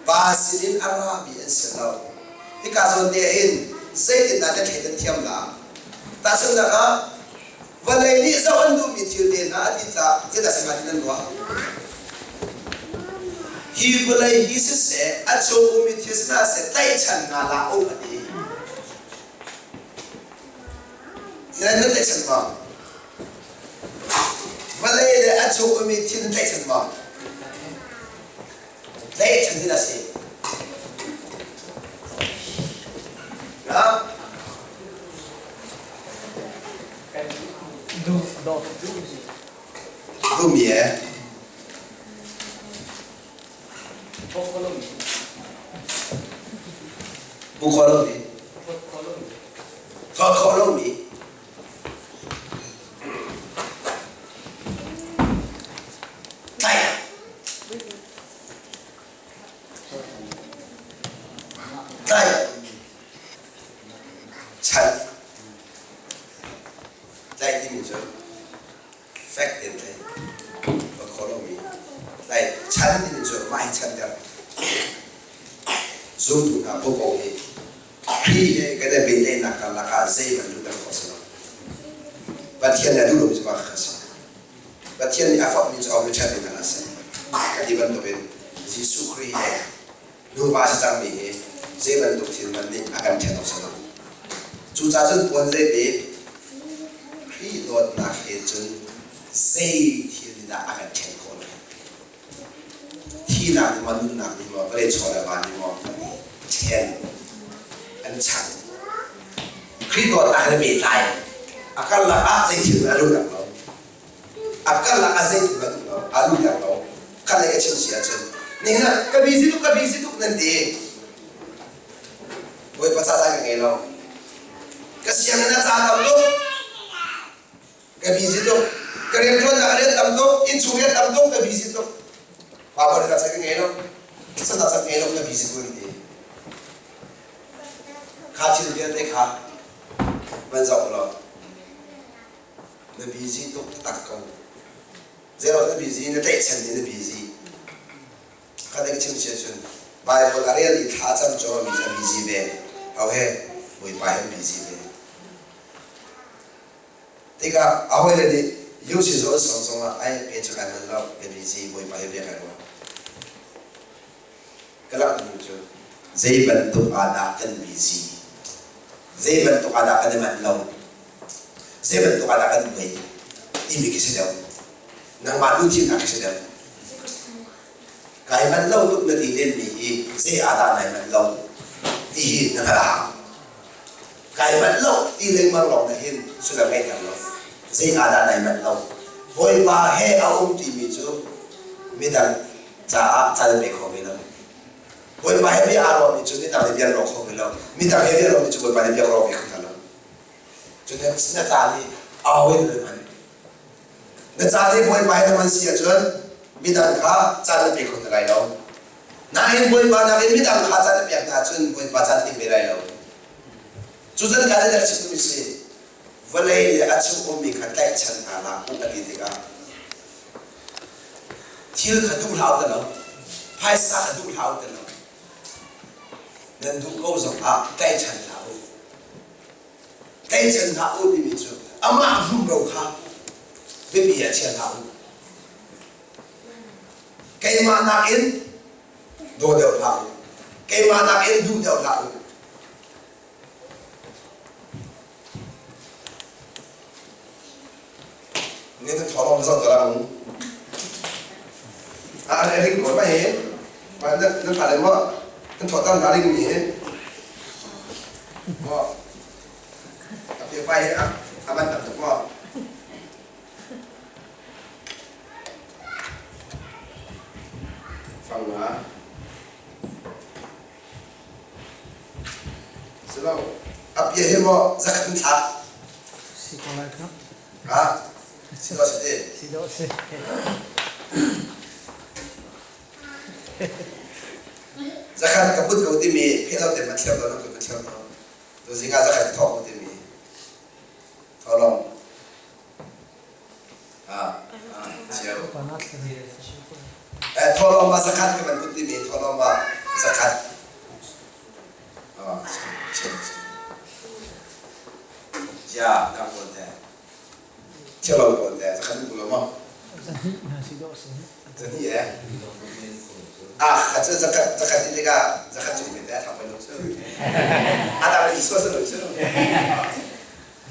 Pa sinin a rami an si lo. Hika zawn te hin zeitindah na thleidan thiam la? Tahchunhnak ah, vawlei nih zoh an duhmi thil te hna a ti caah zeidah si hnga ti nan ruah? Hi vawlei hi siseh, a chung ummi thil si hna seh, tlaihchan hna hlah u a ti. Nan nan tlaihchan maw? Vawlei le a chung ummi thil nan tlaihchan maw? Tlaihchan ding a si. Duhmi e. Hmuh khawh lomi. Thawt khawh lomi. Tlaih. Tlaih. Chan. Tlaih timi cu fek tein tlaih. Thawt khawh lomi. Tlaih. Chan timi cu mah hi chanter. Zumtu hna popo nih Khrih he kan i pehtlaihnak karlak ah zei bantuk dah khawh si lo. Pathian nih a duh lomi cu mah kha si. Pathian nih a fawmhmi cu a ṭhat in a si. Ka ti bantukin Jesuh Khrih he nuva si cangmi hi zei bantuk thil hmanh nih a kan ṭhen awk si lo. Cucaah cun puan zeiti Khrih dawtnak he cun zei thil nih dah a kan ṭhen khawh lai? Thihnak nih maw nunnak nih maw vawlei chaw le van nih maw ṭhen an chang. Khrih dawtnak he pehtlai a karlak ah zei thil a luh lo. A karlak ah zei thil a luh lo, a luh lo. Khat lei ka chim si ahcun nihin ah ka busy tuk ka busy tuk nan ti. Bawipa ca caan ka ngei lo. Ka sianginn ah caan tam tuk. Ka busy tuk. Ka rianṭuannak rian tam tuk, innchung rian tam tuk, ka busy tuk. Pa ko nih ka ngei lo. Sana cak ngei lo ka busy tuk ti. Kha thil vialte kha van zoh law na busy tuk tak ko. Zero na busy, na tlaihchan ni na busy. Kha ding chim sia cun Bible a rel i thla cam cawmi cu a busy ve. Ho he Bawipa he busy ve. Tikah a hawile nih Yoshi zawn song zongah ai pe cu kai manh lo, ka busy Bawipa hi bia kai ruah. Ka langhter cu zei bantuk ah dah kan busy? Zei bantuk ah dah kan i manh lo? Zei bantuk ah dah kan buai? Timi khi si deuh. Nangmah duhthimnak khi si deuh. Kai manh lo tuk na ti lenmi hi zei ah dah nai manh lo ti hi na hngalh a hau. Kai manh lo ti lengmang lawng na hin sullam ngeihter lo. Zei ah dah nai manh lo. Bawipa he a um timi cu midang caah caan pe kho ve lo. Bawipa he bia aa ruahmi cu midang he bia ruah kho ve lo. Midang he bia ruahmi cu Bawipa nih bia ruah ve kho hna lo. Cun na ca nih au in na hman. Na ca nih Bawipa he na hman si ahcun midang kha caan na pe kho hna lai lo. Nain Bawipa nakin midang kha caan na pek hna ahcun Bawipa caan ting ve lai lo. Cucan ka rak chimmi si vawlei le a chung ummi kha tlaihchan hna hlah u a ti tikah thil kha duh hlah u ti lo, phaisa kha duh hlah u ti lo. Nan duh ko zongah tlaihchan hlah u. Tlaihchan hlah u timi cu amah rumro kha biapi ah chia hlah u. Keimah nakin daw deuh hlah u. Keimah nakin duh deuh hlah u. Nge na tholong zong ka lang. A a ring ko ma he. Ma na na pha le mo. Nan tho tam na ring mi he. Mo. A pia pai a a ban tam tuk mo. Fang nga. Silo. A pia he mo zakhat in thla. Si ko lai ka. Ha? Si do si te. Si do si. Zakhat ka put ko timi pheh lo te ma thiam lo na kut ma thiam lo. Tu zinga zakhat thok ko timi. Tholong. Ha. Chiao. Eh tholong ma zakhat ka man put timi tholong ma zakhat. Ah, chiao. Ya, na ko te. Chiao lo ko te. Zakhat ku lo mo. Zani ye. Ah, 这这个这个这个这个准备的，他们都是。啊，当然你说是都是。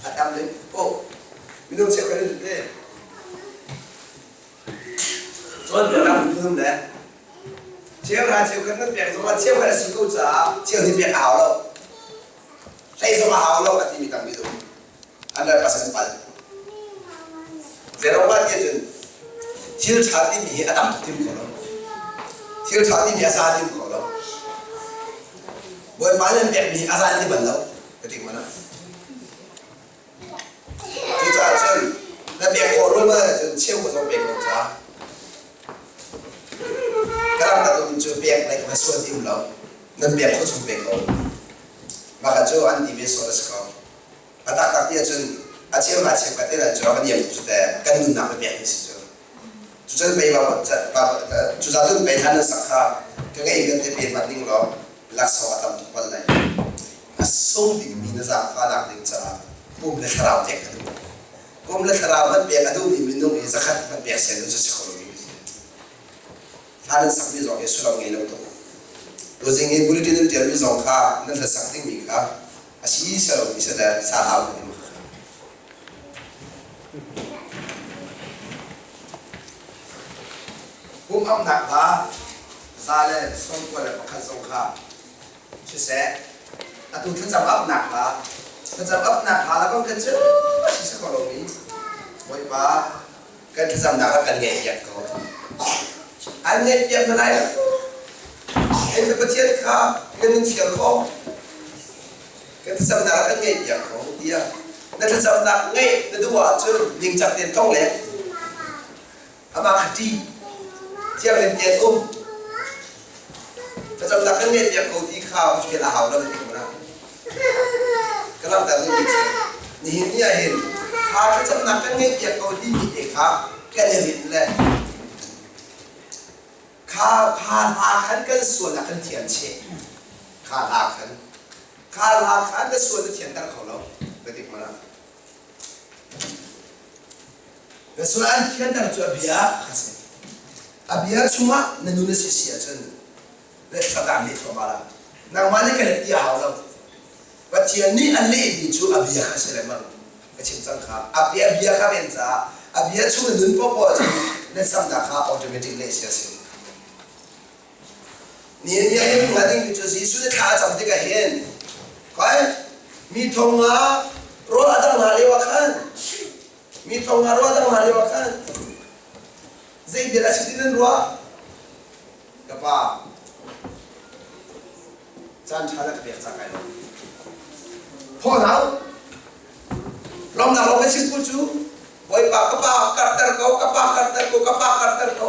啊，当然哦，你都切开了对。所以咱们不呢，切开切开那变什么？切开了洗够渣，切你变好了，谁说好了？啊，你当比都，按照八成八。Zerobat ye cun thil ṭha timi hi a tam tuk tim kho lo. Thil ṭha timi a sa tim kho lo. Bawipa nan pekmi a zan ti bal lo. Ka ti mana. Cucaah cun na pek khawh rul ma cun cheu ko zong pek ko ca. Ka ram tak um cu pek lai ka sual tim lo. Nan pek kho chung pek ko. Maka cu an ti ve sual a si ko. A taktak ti ahcun a cheu hna cheukhat te cu a kan iam cu te kan nunnak le pek si cu. Cucun pei cuza cun pei hlan sak kha ka ngei kan te pe mat ding law laksawng a tam tuk bal lai. A sung bikmi na zaangfahnak ding caah pum le thlarau pek ka duh. Pum le thlarau man pek a duhmi minung i zakhat man pek sian cu si kho lomi a si. Hla nan sakmi zong hi sullam ngei lo tuk. Tuzing i bulletin nan ṭialmi zong kha nan hlasak dingmi kha a si selo mi si le sa hau kan i Pum amnak hla 191 zong kha siseh atu thlacam apnak hla thlacam apnak hla la kong kan cu a si ko lomi Bawipa kan thlacamnak ah kan ngaihpiak ko. An ngaihpiak hna lai lo. Hei Pathian kha kan in thial ko. Kan thlacamnak ah kan ngaihpiak ko tiah na thlacamnak ngaih na duh ahcun ningcang tein tong le amah kha ṭih thianghlim tein um thlacamnak kan ngaihpiak ko ti kha fial a hau lo ti ko na ka langhter duhmi cu nihin ni ah hin kha thlacamnak kan ngeihpiak ko timi te kha kan i rinh le kha kha hla khan kan sual ah kan thian cheh kha hla khan kha hla khan na sual na thianter kho lo na tik mana na sual an thianter cu a bia kha si a bia chungah na nun na si si ahcun le thladang nih thluahmah la nangmah nih ka let ti a hau lo Pathian nih a lehmi cu a bia kha si lengmang ka chim cang kha a bia bia kha ven caah a bia chung na nun popoh cu na samnak kha automatic leh si a si ni ni hin hnga ding cu Jesuh nih thla a cam tikah hin koi mi thong nga rawl a dang hna lio ah khan mi thong nga rawl a dang hna lio ah khan zei bia dah si ti nan ruah Ka pa, caan ṭha na ka pek ca kai lawm. Phaw hna u. Lawmnak lawng ka chim ko cu. Bawipa ka pa karhter ko, ka pa karhter ko, ka pa karhter ko.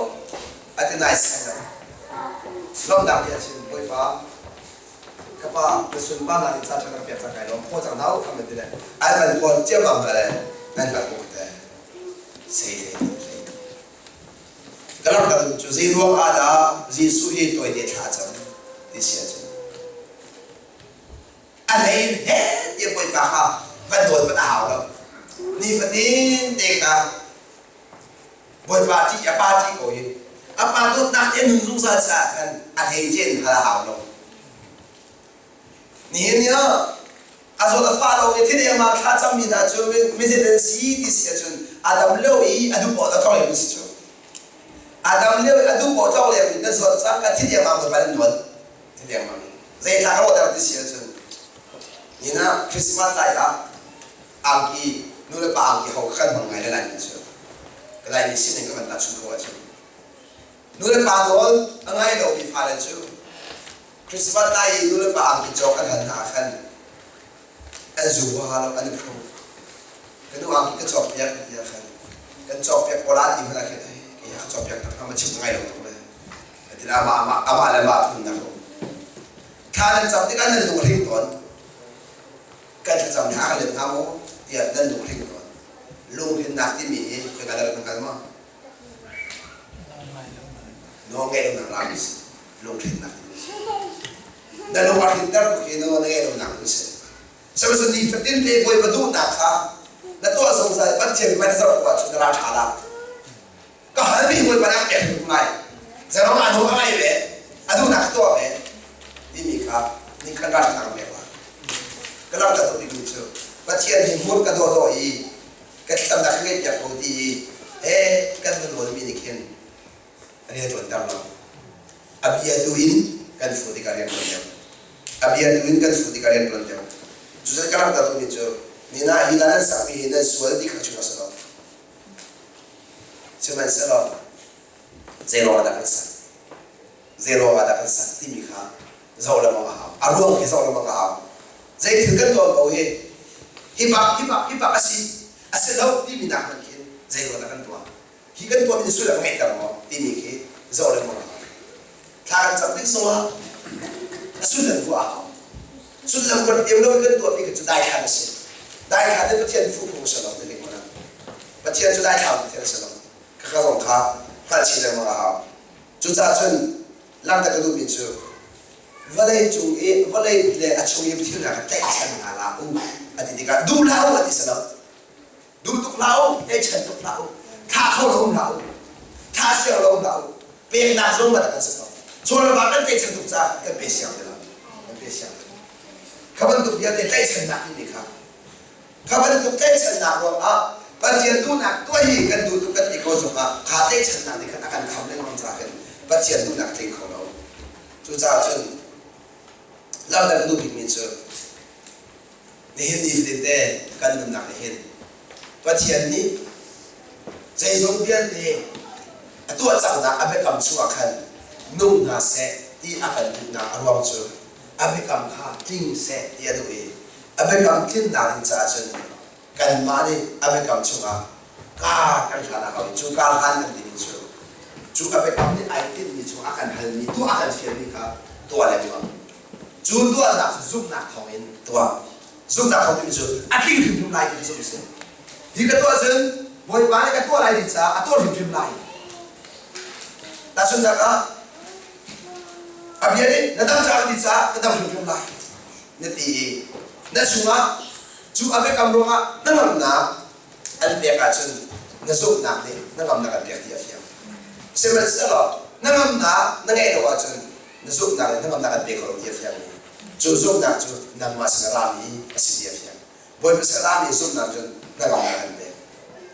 A ti nai sai lo. Lawmnak nih a chim, Bawipa, ka pa na sunparnak in caan ṭha na ka pek ca kai lawm. Phaw cang hna u, kham ti le. Ai man pawl ciammam ka le nan ka ko te. Sei le Ka langhter cu zei ruang ah dah Jesuh hi tawite thla a cam ti si ahcun a hlei in he tiah Bawipa kha van nawl hmanh a hau lo. Nifatin te kha Bawipa ṭih a pa ṭih ko hi a pa dawtnak te nun zungzal caah khan a hlei cen hal a hau lo. Nihin ni ah a zawt a fah lo i thil emah thla cammi hna cu mizit an si ti si ahcun A dam lio i a duh paoh tlawng leng si cu. A dam lio i a duh paoh tlawng leng in na zuat cang ka thi dengmang tu ban nuan. Thi dengmang. Zei thla ka rawhter ti si ahcun ni na Christmas lai ah angki nu le pa angki ho kan hmang ngai le lai mi cu. Ka lai mi sining ka van tahchun kho ahcun nu le pa nawl a ngai lomi fale cu Christmas lai i nu le pa angki cawk an hal hna ah khan an zu huaha lo, an i phro. Ka nu angki ka cawkpiak tiah khan kan cawkpiak ko la ti hmanh ah khin ai kei ka cawkpiak tak hnga ma chim ngai lo tuk le ti amah amah amah le mah phunnak um. Thla nan cam tikah nan lung hring tawn. Kan thlacam nih a ka let hnga maw tiah nan lung hring tawn. Lunghrinnak timi hi ka kal kan kal maw? Nawl ngeih lonak rami si. Lunghrinnak timi si. Na lung a hrinter tuk hi nawl na ngeih lonak timi si. Sihmanhsehlaw ni fatin te Bawipa duhnak kha na tuah zungzal Pathian hmai na zoh ko ahcun na ral ṭha la. Ka halmi Bawipa nih a pek hrim lai. Zeirong ah nawl a ngai ve, a duhnak ka tuah ve timi kha nih khan ral ṭha ka pek la. Ka langhter tuk bikmi cu Pathian hi hmur ka dawhdawh i ka thlacamnak ka ngeihpiak ko ti i he kan van nawl mi nih khin rian ṭuanter lo. A bia tu in kan fuh tikah rian ṭuan deuh. A bia tu in kan fuh tikah rian ṭuan deuh. Cucu ka langhter duhmi cu nina hi nan sakmi hi nan sual ti kha chung a si lo. Sihmanhsehlaw zei ruangah dah kan sak? Zei ruangah dah kan sak timi kha zoh lengmang a hau. A ruang hi zoh lengmang a hau. Zei thil kan tuah ko hi hi bak hi bak hi bak a si a si lo timi nak hmanh khin zei ruangah dah kan tuah? Hi kan tuahmi nih sullam a ngeihter maw timi khi zoh lengmang a hau. Thla kan cam tik zongah a sullam ruah a hau. Sullam ruat lio lo kan tuahmi kha cu daithlan a si. Daithlan hi Pathian fuh phung a si lo ti ning mana. Pathian cu daithlan Pathian a si lo. Khakha zong kha hngalh chin lengmang a hau. Cucaah cun langhter ka duhmi cu vawlei cung i vawlei le a chung i thil hna kha tlaihchan hna hlah u a ti tikah duh hlah u a ti si lo. Duh tuk hlah u, tlaihchan tuk hlah u, thah kho lo um hlah u, thah siang lo um hlah u, peknak zong mat kan si ko. Chawlva kan tlaihchan tuk caah kan pe siang ti lo. Kan pe siang ti lo. Kha bantuk vialte tlaihchannak timi kha kha bantuk tlaihchannak ruangah Pathian duhnak tuah hi kan duh tuk kan ti ko zongah kha tlaihchannak nih khan a kan kham lengmang caah khin Pathian duhnak tling kho lo. Cucaah cun lamdang ka duh bikmi cu nihin ni fatin te kan nunnak nih hin Pathian nih zeizong vialte a tuah cangnak a biakam chungah khan nung hna seh ti a kan duhnak a ruang cu a biakam kha tling seh ti a duh i a biakam tlinnak ding caah cun kanmah nih a biakam chungah kar kan hlan a hau i cu kar hlan kan timi cu cu a biakam nih ai tinhmi chung a kan halmi tuah a kan fialmi kha tuah lengmang. Cu tuahnak cu zumhnak thawngin tuah. Zumhnak thawng timi cu a tling hrimhrim lai ti zumh a si. Hi ka tuah cun Bawipa nih ka tuah lai ti caah a tuah hrimhrim lai. Tahchunhnak ah a bia nih na dam caah ti caah ka dam hrimhrim lai na ti i na chungah cu a biakam ruangah hnangamnak an pek ahcun na zumhnak nih hnangamnak an pek ti a fiang. Sihmanhsehlaw hnangamnak na ngeih lo ahcun na zumhnak le hnangamnak an pe kho lo ti a fiang i cu zumhnak cu nangmah sin a rami a si ti a fiang. Bawipa sin a rami zumhnak cun hnangamnak an pek.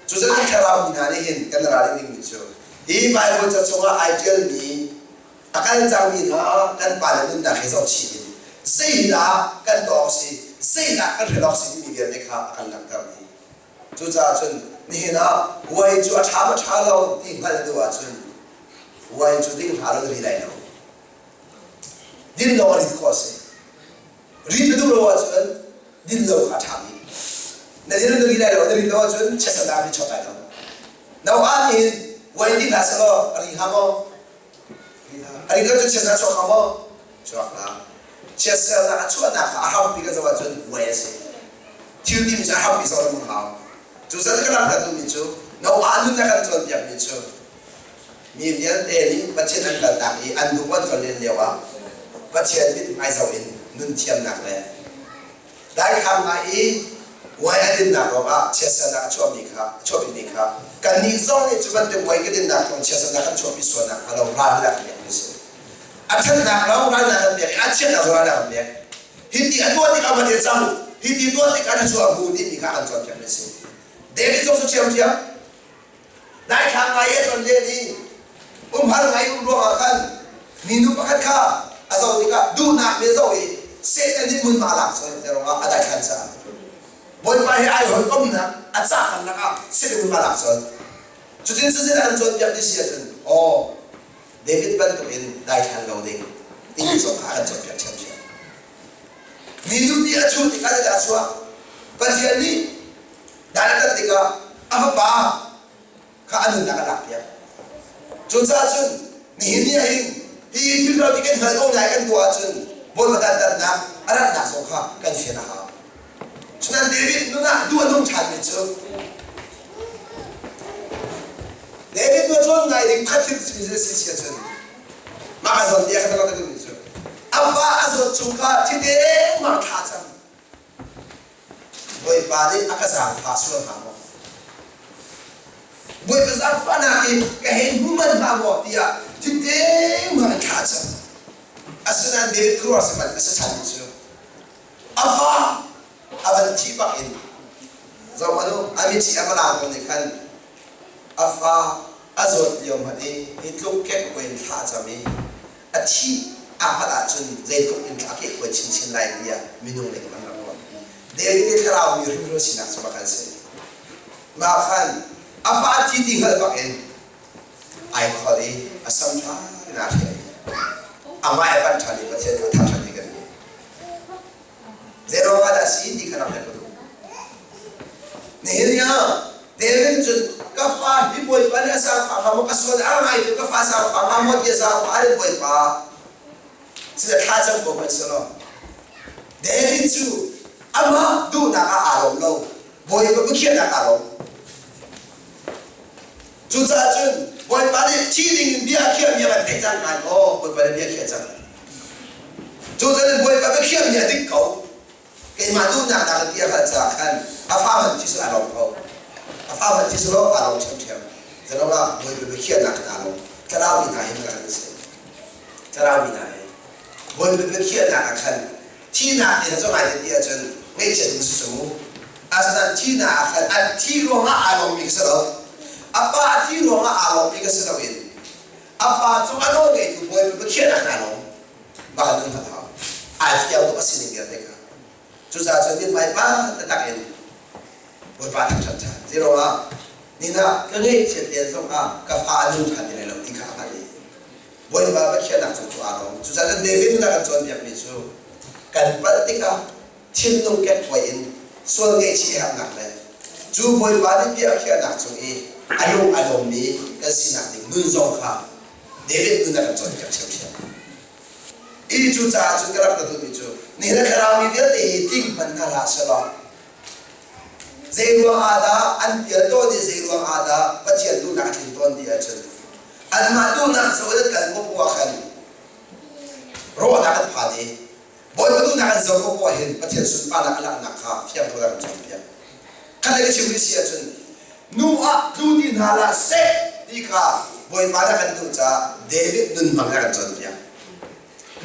Cucu kan thlarau mi hna nih hin kan ralring dingmi cu hi Bible ca chungah ai ṭialmi a kal cangmi hna kan pale nunnak he zohchih in zeidah kan tuah awk si, zeidah kan hrial awk si timi vialte kha a kan langhtermi. Cucaah cun nihin ah wine cu a ṭha maw ṭha lo ti hngalh na duh ahcun wine cu ding hlah law na ri lai lo. Din lawng a rit khawh a si. Rit na duh lo ahcun din lo kha a ṭha bik. Na din na ri lai lo, na rit lo ahcun chiatsernak nih chuak lai lo. No ah nihin wine ding hlah selaw a ri hnga maw? A ri lo cun chiatsernak a chuak hnga maw? Chuak hlah. Chiatsernak a chuahnak kha a hrampi kan zoh ahcun wine a si. Thil timi cu a hrampi zoh lengmang hau. Cucaah ka langhter duhmi cu Noah nun a kan cawnpiakmi cu mi vialte nih Pathian an kaltak i an duh an ton len lioah Pathian mithmai zoh in nun thiamnak le daithlang ngai i wine a dinnak ruangah chiatsernak a chuahmi kha a chuahpimi kha kannih zong nih cu bantuk wine ka dinnak thawng chiatsernak kan chuahpi sualnak hnga lo ral in a kan pekmi a si. A ṭhatnak lawng ralnak kan pek i a chiatnak zong ralnak kan pek. Hi ti a tuah tikah van i cang, hi ti tuah tikah na chuah bu timi kha an cawnpiakmi a si. David zong cu ṭhiamṭhiam. Daithlang ngai a ton len i umhar ngai um ruangah khan minu pakhat kha a zoh tikah duhnak nih a zoh i Satan nih hmunhma a lak sual te ruangah a daithlan caah Bawipa he ai hawikomnak a cah karlak ah Satan hmunhma a lak sual. Cutin cutin an cawnpiak ti si ahcun aw David bantuk in daithlan lo ding timi zong kha a kan cawnpiak ṭhiamṭhiam. Minu nih a chuh tikah zeidah a chuah? Pathian nih dan a tat tikah a fapa kha a nunnak a lakpiak. Cucaah cun nihin ni ah hin hi thil lo ti kan hngalh ko lai kan tuah ahcun Bawipa dantatnak a ratnak zong kha kan fian a hau. Cunan David nun ah duh a nung ṭhanmi cu David nu cawn ngai ding khat thil si si si ahcun mah a zawn ti a khat a cu a fa a zawt chung kha thite mar thla cang Bawipa nih a ka zaangfah sual hnga maw? Bawipa zaangfahnak in ka hei hmu manh hnga maw tiah thiteng in thla cam. Asinain David khuaruah si hmanh a si ṭhan cu. A fa a van thih bak in zoh hmanh u, a mithi a va lang ko nih khan a fa a zawt lio hmanh i hi tluk kekkuai in thla a cam i a thih aa hngalh ahcun zeitluk in a kehkuai chinchin lai tiah minung nih kan rak ruah. David i thlarau mi hrimhrim sinak cu bak an si. Mah khan a fa a thi ti hngalh bak in ai khol i a sam ṭha in aa hrial i amah a panh ṭhan i Pathian kha a thah ṭhan ti kan hmuh. Zeiruang ah dah si ti kha rak hal ka duh. Nihin ni ah David cun ka fa hi Bawipa nih a zaangfah hnga maw ka sual a ngai tu ka fa zaangfah hnga maw ti a zaangfah a Bawipa sila thla cam ko hmanh selaw David cu amah duhnak ah aa lawm lo Bawipa biakhiahnak aa lawm. Cucaah cun Bawipa nih thi ding in bia a khiahmi a kan theih cang ngai maw? Bawipa nih bia a khiah cang. Cucaah Bawipa biakhiahmi a dik ko. Keimah duhnak nak in bia hngalh caah khan a fa hmanh thi cu aa lawm ko. A fa hmanh thi cu aa lawm ṭhiamṭhiam. Zeiruang ah Bawipa biakhiahnak khan aa lawm. Thlarau mi hna hin kan si. Thlarau mi hna hi Bawipa biakhiahnak ah khan Thihnak in a cawh lai ti ahcun ngaihchiat ding si cu. Asinain thihnak ah khan an thi ruangah aa lawmmi ka si lo. A pa a thi ruangah aa lawmmi ka si loin a pa cu a nawl ngeitu Bawipa Pathian ah naa lawm. Mah nun kha hau. Ai fiang tuk a sining vialte kha. Cucaah cun mithmai pa taktak in Bawipa thangṭhat ṭhan. Zeiruangah nina ka ngaihchiat len zongah ka fa a nung ṭhan ti lai lo ti kha a hngalh i Bawipa Pathian cung cu aa lawm. Cucaah David nih a kan cawnpiakmi cu kan palh tikah thinlung kekkuai in sual ngaihchih herhnak le cu Bawipa nih bia a khiahnak cung i a lung a lawmmi kan sinak ding nun zong kha David nun a kan cawnpiak ṭhiamṭhiam. I cucaah cun ka rak ka duhmi cu nihin a thlarau mi vialte hi tling hmanh hna hlah selaw zei ruang ah dah an pial tawn i zei ruang ah dah Pathian duhnak a tling tawn ti ahcun anmah duhnak zoh in an kal poah ah khan rawhnak an phan i Bawipa duhnak an zoh poah hin Pathian sunparnak a langhnak kha fiang tein an cawnpiak. Khat le ka chim rih si ahcun nu ah tlu ti hna hlah seh ti kha Bawipa nih a kan duh caah David nun hmang in a kan cawnpiak.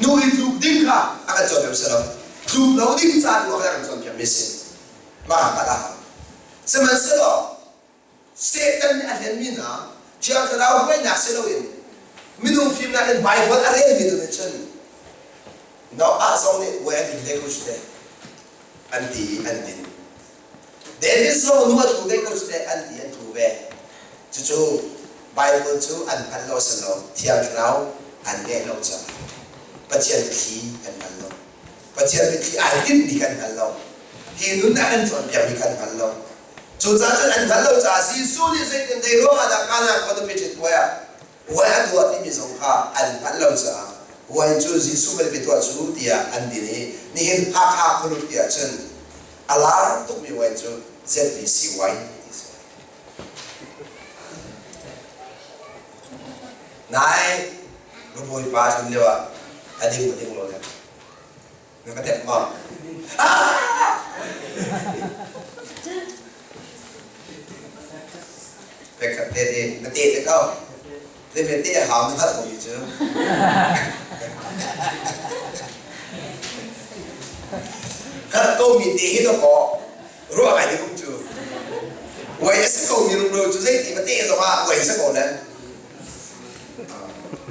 Nu i tluk ding kha a kan cawnpiak si lo. Tluk lo ding ca tu ah khan a kan cawnpiak mi si. Mah hngalh a hau. Sihmanhsehlaw Satan nih a hlenmi hna Thiang Thlarau hruainak si loin minung fimnak in Baibal a relmi tu nih cun Noah zong nih way an din ve ko cu teh an ti i an din. David zong nu a tlu ve ko cu teh an ti an tlu ve. Cucu Baibal cu an hngal lo si lo Thiang Thlarau an ngeih lo caah Pathian thli an hngal lo. Pathian mitthli ai tinhmi kan hngal lo. Hi nun a kan cawnpiakmi kan hngal lo. Cucaah cun an hngalh lo caah Jesuh nih zeitin zei ruangah dah Kana khua nupi ṭhit puai ah wine a tuah timi zong kha an hngalh lo caah wine cu Jesuh van pe tuah cu tiah an din i nihin Hakha khualut ti ahcun a lar tukmi wine cu ZBC wine ti si. Nai Bawipa tlun lio ah a ding maw ding lo dek? Na ka tek maw? Pekhat te te na te te ko. Te me te hau na hngalh ko mi cu. Hngalh ko mi te hi to ko ruah ngai ding um cu. Uai a si ko mi rumro cu zeiti va te zong ah uai si ko le.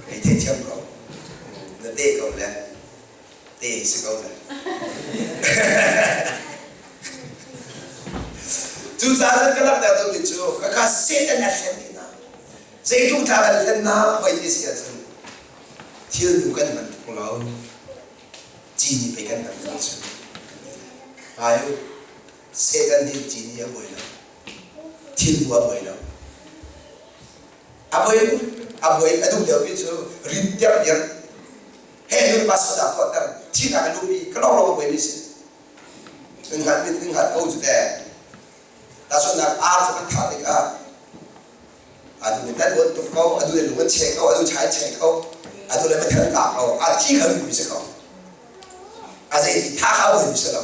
Kei theithiam ko. Na te ko le. Te si ko le. Cucaah ka langhter duhmi cu khakha Satan a hlen ti hna. Zeitluk thla kan hlen na hoi ti si ahcun thil nu kan hman tuk lo. Cini pei kan hman ko cu. Ayu, Satan hi cini a buai lo. Thil nu a buai lo. A buai a buai a duh deuhmi cu rin tiang tiang he nu pa soda tuahter thihnak a luhmi ka lawng lawng a buaimi si. Nan hngalh nan hngalh ko cu teh. Tahchunhnak ar cu kan thah tikah adu nih tan uan tuk ko, adu le lung an cheh ko, adu chai cheh ko, adu le methel an kah ko, a thi kha duhmi si ko. A zei ti tha kha buaimi si lo.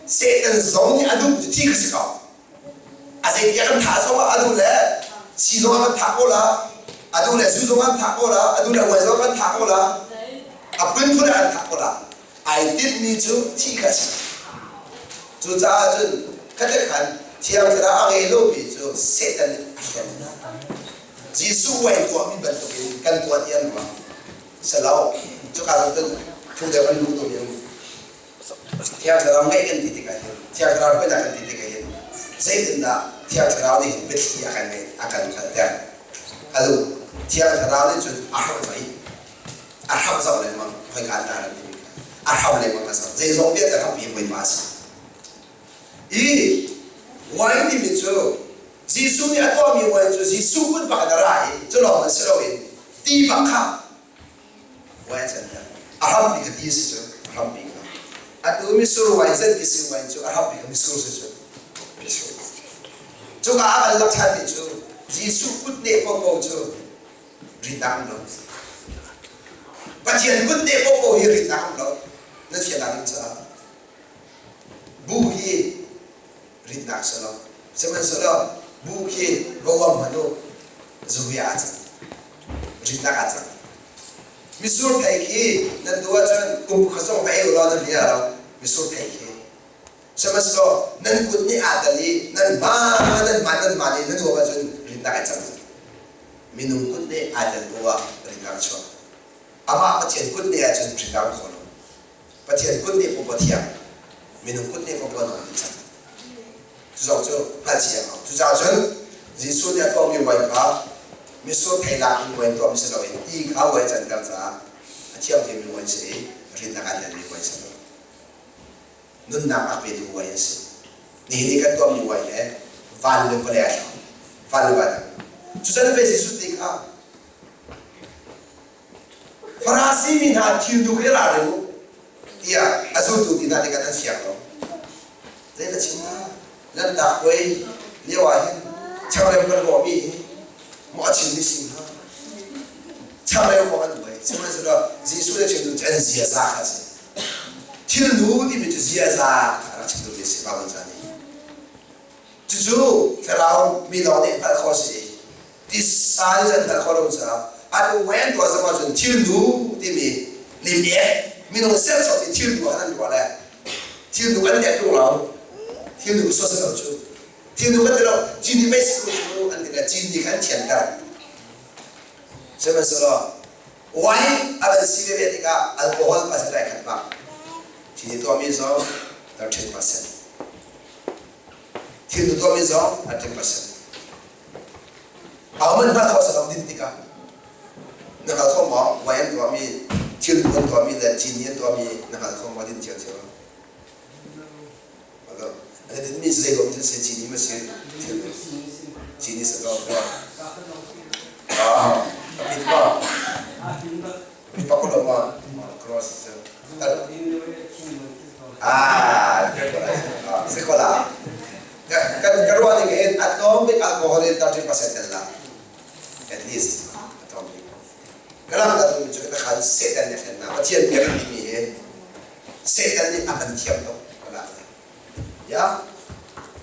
Satan zong nih a duh cu thi kha si ko. A zei ti a kan thah zong ah adu le si zong ah kan thah ko la, adu le zu zong ah kan thah ko la, adu le uai zong ah kan thah ko la, a phunphun ah kan thah ko la. Ai tinhmi cu thih kha a si. Cucaah cun khatte khan Thiang Thlarau a ngei lomi cu Satan nih a hlen hna. Jesuh uai tuahmi bantukin kan tuah ti an ruah. Si lo, cuka zong cun phung deuh an luh dawmi um. Thiang Thlarau ngeih kan ti tikah hin, Thiang Thlarau hruainak kan ti tikah hin, zeitindah Thiang Thlarau nih hin biathli a kan ngeih, a kan hngalhter. Alu, Thiang Thlarau nih cun a hramh i a hram zoh lengmang khoika an tar an timi kha a hram lengmang a zoh zeizong vialte hrampi Bawipa a si i wine timi cu Jesuh nih a tuahmi wine cu Jesuh kut bak in a ra i cu lawng in si loin ti bak kha wine canter a hrampi kha ti si cu a hrampi kha atu misur wine zan mising wine cu a hrampi kha misur si cu misur cuka ah kan lak ṭhanmi cu Jesuh kut neh popo cu ritnak um lo. Pathian kut neh popo hi ritnak um lo. Na thiannak ding caah. Bu hi ritnak si lo. Sihmanhsehlaw bu khi va uam hmanh u zuhia aa cang. Ritnak aa cang. Misur thei khi nan duh ahcun kum khat zong va ei u law nan ria lo. Misur thei khi. Sihmanhsehlaw nan kut nih aa tel i nan hma nan hma nan hma nih nan uam ahcun ritnak ai cang. Minung kut nih aa tel poah ah ritnak a chuak. Amah Pathian kut nih ahcun ritnak a kho lo. Pathian kut nih pawpaw thiang, minung kut nih pawpaw nung an cang. Cu zong cu hngalhchih a hau. Cucaah cun Jesuh nih a tuahmi wine kha mitsur thei lak in wine tuahmi si loin ti kha wine canter caah a thianghlimmi wine si i ritnak aa telmi wine si lo. Nunnak a petu wine a si. Nihin i kan tuahmi wine he van le vawlei a thlang. Van le van. Cucan pe Jesuh ti kha Farasi mi hna thil duh hi ra reng u tiah a zultu ti hna tikah an fiang lo. Zei na chim hna? Lanhtak puai lio ah hin changreu kan rawhmi hi maw a chimmi si hnga? Changreu kong an buai. Sihmanhsehlaw Jesuh le chimtu cu an ziaza kha a si. Thilnu timi cu ziaza a rak chim duhmi a si Baibal ca nih. Cucu thlarau mi lawng nih hngalh khawh a si i tisa nih cun hngalh khawh lo caah an wen tuah zong ahcun thilnu timi lim-ek minung serchommi thilnu ah an ruah le thilnu kan leh tung lo thilnu sawsam lo cu thilnu kan ti lo cini mei si cu an ti le cini kha an thianter sihmanhsehlaw Wine a van si veve tikah alcohol percent ai khat bak. Thil tuahmi zong 13%. Thil tuahmi zong 13%. Ahohmanh hngalh khawh si lo din tikah na hngal kho maw? Wine an tuahmi, thil an tuahmi le cini an tuahmi na hngal kho maw din cio-cio? Hello. An dinmi cu zei dawh si cini ma si? Thil cini sa ko. Ah, pit ma. Pit pa ko lo ma. Cross. Ah, si ko la. Kan ka ruah ning in at tlawm bik alcohol in 30% tel la. At least a tlawm bik. Ka lam ta tu cu ka khan Satan nih thlen na Pathian bia kan timi hi Satan nih a hman thiam tuk ka lak ya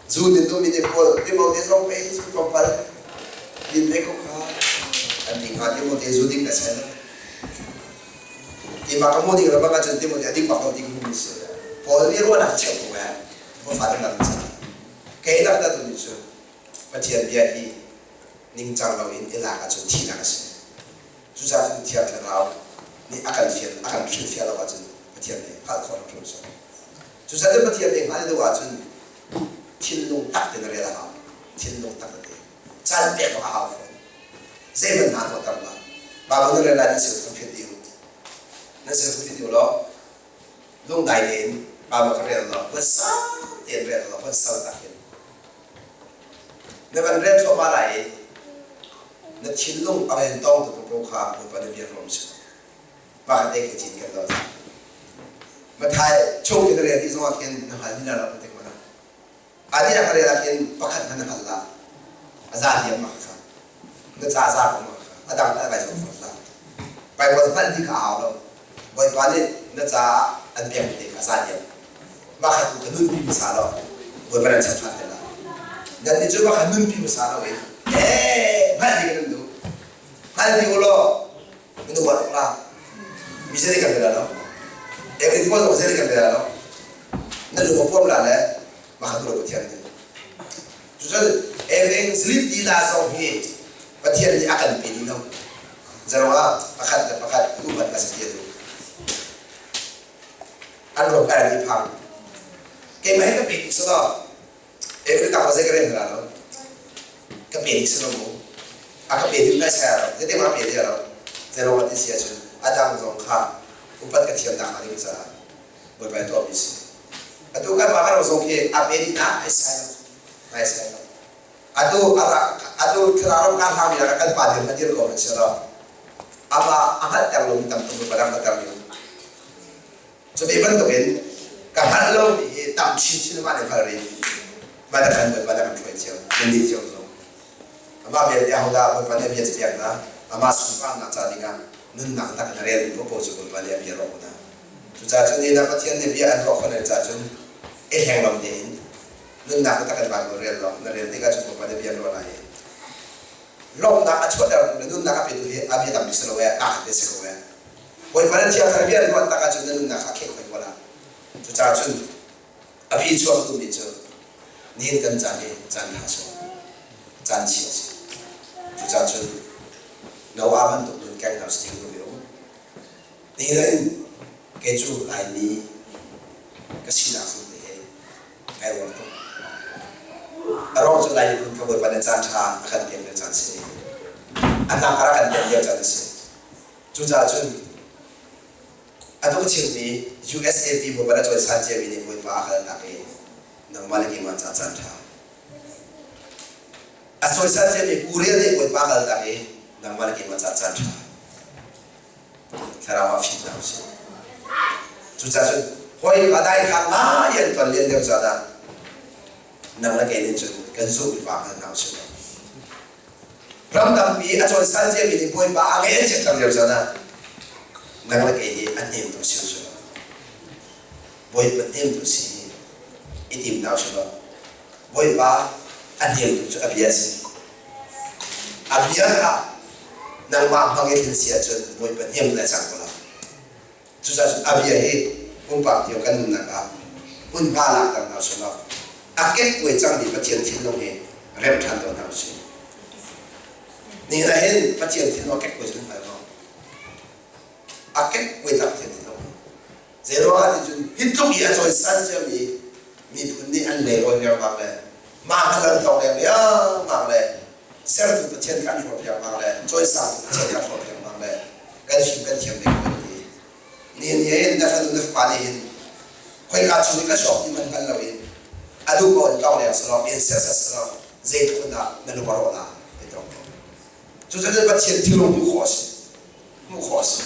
zu din duhmi nih Paul Timote zong pei zu tlawmpal din ve ko kha an ti hnga Timote zu ding na sen tima ka mu ding ram ahcun Timote a ding bak lo ding hmu si Paul nih ruahnak cheuh ko eh va fa ding lam ca kei lam ta tu nih cu. Pathian bia hi ningcang loin i lak ahcun thihnak a si. Cucaah cun Thiang Thlarau nih a kan fial, a kan hrilhfiah lo ahcun Pathian nih hngalh khawh hrimhrim a si. Cucaah cun Pathian nih hngalh duh ahcun thinlung tak tein rel a hau. Thinlung tak te. Caan pek a hau fawn. Zeihmanh hna tuahter hlah. Bible na rel lai nan sil phun phit u. Nan sil phun phit u law lungdai tein Bible ka rel law hun sang tein rel law hun sal tak in na van rel thluahmah lai i na thinlung a rel tawng tu ko kha Bawipa na bia rom si. Mah kha te khi cin kan lo. Mathai chung in rel ti zong ah khin na hngal ni la lo tik mana. Adi a rel ah khin pakhat hmanh na hngal la. A za diam ma kha. Na ca za ko ma kha. A dang ta vai zong fot la. Bible hngalh ti kha a hau lo. Bawipa nih na caah an pek te kha za diam. Mah kha tu kha nunpi hmasa lo. Bawipa nan chan ṭhan te la. Nan nih cu mah kha nunpi hmasa lo in ee hngalh ding nan duh. Hngal ding u law nan uar tuk la. Mi zei kan la lo. Every pawl zong zei kan la lo. Na lung a puam la le mah kha tu lo Pathian nih. Cucun evangelist lila zong hi Pathian nih a kan pe dih lo. Zeruangah pakhat le pakhat upat ka si ti a duh. An ruak kai an i phang. Keimah hi ka pe tuk selaw every tak zei ka rem hna lo. Ka pe dik selaw mu. A ka pe dik ngai sai lo. Zeitin ma pe dia lo. Zeruangah ti si ahcun a dang zong kha upat ka thiam nak hnga ding caah Bawipa tuahmi si. Atu kan pa kan zong khi a pe dik na ai sai lo. Ai sai lo. Atu atu thlarau kan hlang mi kan pa dir ma dir ko man si lo. Ama a hngalhter lomi tam tuk pa dang hngalhter mi. Cu ve bantukin ka hngalh lomi hi tam chinchin mah nih hngal rih. Mah na kan Bawipa na kan hruai cio, nan nih cio zong. Amah vialte ahodah Bawipa nih a bia capiak hna, amah sunparnak ca dingah nunnak tak in a relmi paohpaoh cu Bawipa nih a bia rawk hna. Cucaah cun ni na Pathian nih bia an ruah khawh caah cun i hleng lo tein nunnak tak in Bible rel law na rel tikah cun Bawipa nih bia an ruah lai i lawmhnak a chuahtertu le nunnak a petu hi a bia tampi si lo ee aa khat te si ko ee Bawipa na thiang thar bia an ruah tak ahcun na nunnak kha khek hoi ko la. Cucaah cun a phi chuak duhmi cu nihin kan caan hi caan ṭha si caan chia si. Cucaah cun Noah bantuk nun keng hna usih ti um. Nihin kei cu Laimi ka sinak zong te he kai ruang tuk. A ruang cu Lai miphun kha Bawipa nih caan ṭha a kan pek lio caan si. A hnak a rak kan pek lio caan a si. Cucaah cun atu ka chimmi USAP Bawipa na cawisan ciami nih Bawipa a kalnak i nangmah le keimah ca caan ṭha. A cawisan ciami Pu Rial nih Bawipa a kaltak i nangmah le keimah ca caan ṭha. Thlarau ah fim hna usih. Cucaah cun hawi a dai kha ngai an ton len deuh caan ah nang le kei nih cun kan zumh i pa hngal hna usih law. Ram tampi a cawisan ciami nih Bawipa a ngei an chiatter lio caan ah nang le kei hi a hnemtu si usih law. Bawipa hnemtu si hi i tim hna usih law. Bawipa a hnemtu cu a bia a si. A bia ah nangmah hmang in si ahcun Bawipa hnem le cang ko la. Cucaah cun a bia hi pumpak cio kan nunnak ah hmunhma lakter hna usih law a kekkuai cangmi Pathian thinlung hi rem ṭhan tawn hna usih. Nihin ah hin Pathian thinlung a kekkuai cu hngal maw? A kekkuai tak Pathian thinlung hi. Zeiruangah ti cun hi tluk i a cawisan ciami miphun nih an leirawi riangmang le mah hngal an tong riangmang le sertu Pathian kan hlawt riangmang le cawisangtu Pathian kan hlawt riangmang le kan fim kan thiam ve ko ti. Nihin ni hin na fanu na fapa nih hin khoika chung i ka chuak ti man hngal loin a duh ko in tong leng selaw in serset selaw zeitluk in dah na lung a rawh la ti tong ko. Cucu Pathian thilung hmuh khawh a si. Hmuh khawh a si.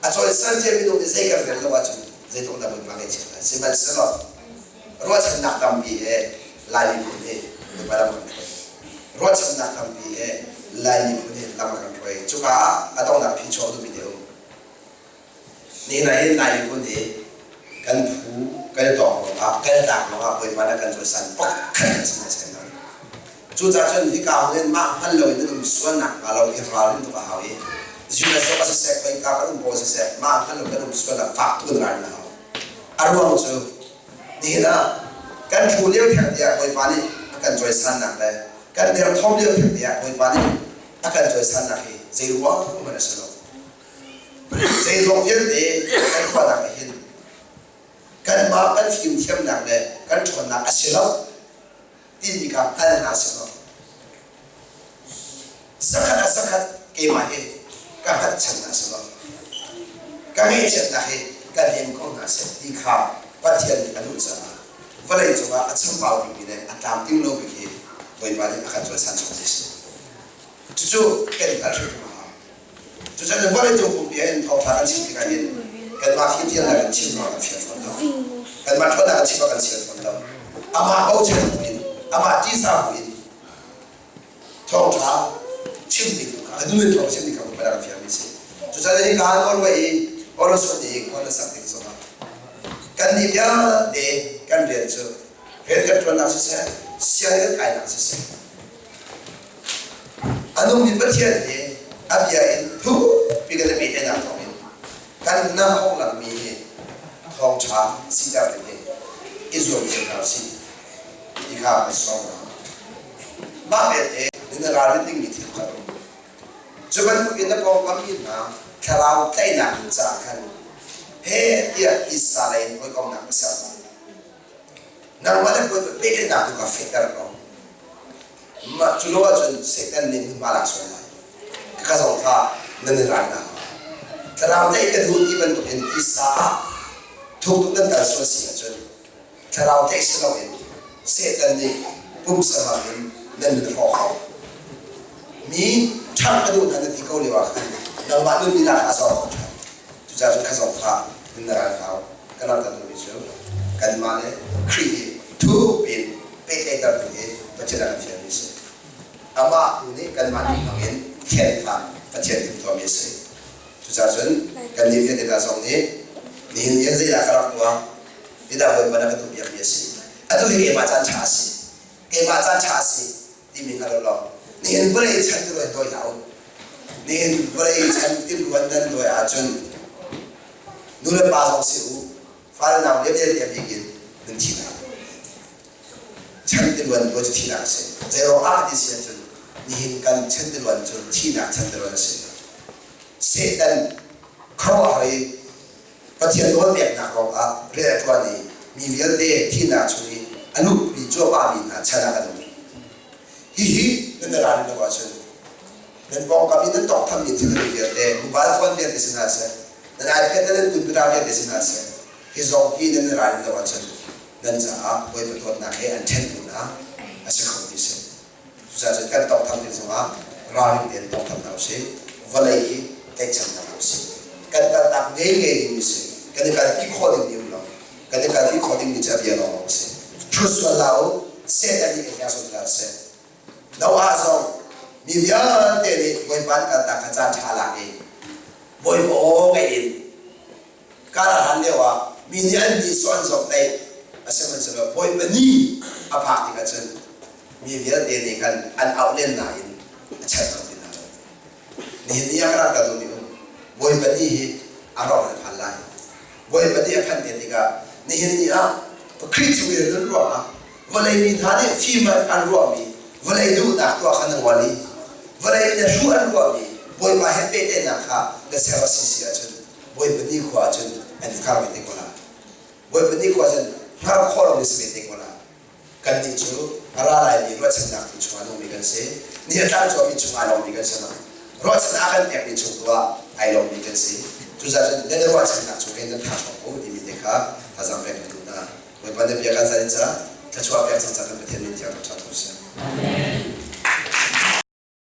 A cawisan cia minung nih zei kan rel lo ahcun zeitluk dah Bawipa ngaihchiat lai. Sihmanhsehlaw ruahchannak tampi he Lai miphun hi Bawipa lam kan hruai. Ruahchannak tampi he Lai miphun hi lam kan hruai. Cuka ah a donghnak phi chuak duhmi te um. Nihin ah hin Lai miphun hi kan phu kan i tawk ruangah kan i tlak ruangah Bawipa nih kan cawisan pakhat a si ngai hna. Cucaah cun hika hmun in mah hngal loin nan um sual nakhnga lo i ralrin tuk a hau i Judah zong a siseh, khoika kan um paoh siseh, mah hngal lo kan um sualnak fak tuk in ralrin a hau. A ruang cu nihin ah kan thu lio theng tiah Bawipa nih a kan cawisannak le Kan derthawm lio theng te ah Bawipa nih a kan cawisannak hi zei ruang hmanh a si lo. Zeizong vialte kan khuanak ah hin kanmah kan fimthiamnak le kan ṭhawnnak a si lo timi kha hngal hna seh law zakhat ah zakhat keimah hi ka hngatchan hna seh law ka ngaihchiatnak hi ka hnem ko hna seh ti kha Pathian nih a duh caah vawlei cungah a chambau bikmi le a tlamtling lo bik hi Bawipa nih a kan cawisan chung ti si. Cucu kan hngalh hrimhrim a hau. Cucaah vawleicung pumpi ah hin thawngṭha kan chim tikah hin kanmah fimthiamnak kan chim ruangah kan fial fawn lo. Kanmah ṭhawnnak kan chim ah kan sial fawn lo. Amah bochan buin, amah ṭihzah buin thawngṭha chim ding kha a nun in thawng chim ding kha Bawipa rak fialmi a si. Cucaah hika Norway i Orlosund i khua na sak ding zongah kannih vialte kan rian cu rian kan ṭuannak siseh, sianginn kan kainak siseh, A nungmi Pathian hi a bia in thukpi kan i pehtlaihnak thawngin kan nunnak a hung langmi hi thawngṭha siter ding hi i zuam cio hna usih ti kha kan sawm hna. Mah belte nan i ralrin dingmi thil kha a um. Cu bantukin na pawngkam mi hna thlarau tlaihnak ding caah khan heh tiah titsa lei in hawikomnak na ser hna. Nangmah le pehtlaihnak tu kha fehter ko. Mah cu lo ahcun Satan nih hmunhma lak sual lai. Ka zong kha nan i ral hna. Thlarau tlaih ka duh ti bantukin tisa ah thuk tuk nan kal sual si ahcun thlarau tlaih si loin Satan nih pumsa hmang in nan nun hrawk kho. Mi ṭhangh ka duh hna na ti ko lio ah khan nangmah nun lila kha a zor kho ṭhan. Cucaah cun kha zong kha nan ral hau. Kan ral duhmi cu kanmah le Khrih hi thuk piin pehtlaihtertu hi Pathian a kan fialmi a si. Amah tu nih kanmah nih hmangin thlen kha Pathian timhtuahmi a si. Cucaah cun kannih vialte hna zong nih nihin ni ah zeidah ka rak tuah, zeidah Bawipa na ka tuahpiakmi a si. Atu hi keimah caan ṭha a si. Keimah caan ṭha a si timi hngal u law nihin vawlei chan tiluan dawi hlah u. Nihin vawlei chan tiluan nan dawi ahcun nu le pa zong si u, fale nau vialte bik in nan thi hna. Chan tiluan dawi cu thihnak a si. Zeiruang ah ti si ahcun nihin kan chan tiluan cu thihnak chan tiluan a si. Satan khuaruahhar i Pathian nawlpeknak ruangah rian a ṭuan i mi vialte thihnak chung i a luhpi cuahmahmi hna chan ah kan um. Hihi nan i ralrin lo ahcun nan pawngkam i nan tawngthammi thil vialte, mobile phone vialte si hna seh, nan iPad le nan computer vialte si hna seh, hi zong hi nan i ralrin lo ahcun nan caah Bawipa dawtnak he an ṭhentu hna a si kho ti si. Cucaah cun kan tawnghtham ding zongah ralring tein tawnghtham hna usih. Vawlei hi tlaihchan hna usih. Kan kaltak ngei ngei dingmi si. Kan i kalpi khawh dingmi um lo. Kan i kalpi khawh dingmi cu a bia lawnglawng a si. Hrut sual hlah u. Satan nih kan hleng sual hlah seh. Noah zong mi vialte nih Bawipa an kaltak kha caan ṭha lak i Bawipa aw ngaih in Kar a hlan lio ah mi nih an nihsawh an zawmhtaih a sihmanhsehlaw Bawipa ni a phak tikah cun mi vialte nih khan an auh len nain a chanh kho ti hna lo. Nihin ni ah ka rak kal duhmi um Bawipa ni hi a rawk in a phan lai. Bawipa ni a phanh te tikah nihin ni ah Khrih chung i nun ruangah vawlei mi hna nih fim an ruahmi vawlei duhnak tuah kha na ngol i vawlei na hruh an ruahmi Bawipa he pehtlaihnak kha na ser a si si ahcun Bawipa ni khua cun an i hngar ve te ko lai. Bawipa ni khua cun hngar khawh lo mi si ve te ko lai. Kannih cu a ra laimi ruahchannak tu chungah nungmi kan si. Ni a tlang cuahmi chungah ai lawmmi kan si lo. Ruahchannak a kan pekmi chung tu ah ai lawmmi kan si. Cucaah cun nan i ruahchannak chung hin nan tha hrawng ko timi te kha thazaang pek kan duh hna. Bawipa na bia kan zan in ca thluachuah pek cang ca kan Pathian min thiang ṭha ko seh. Amen.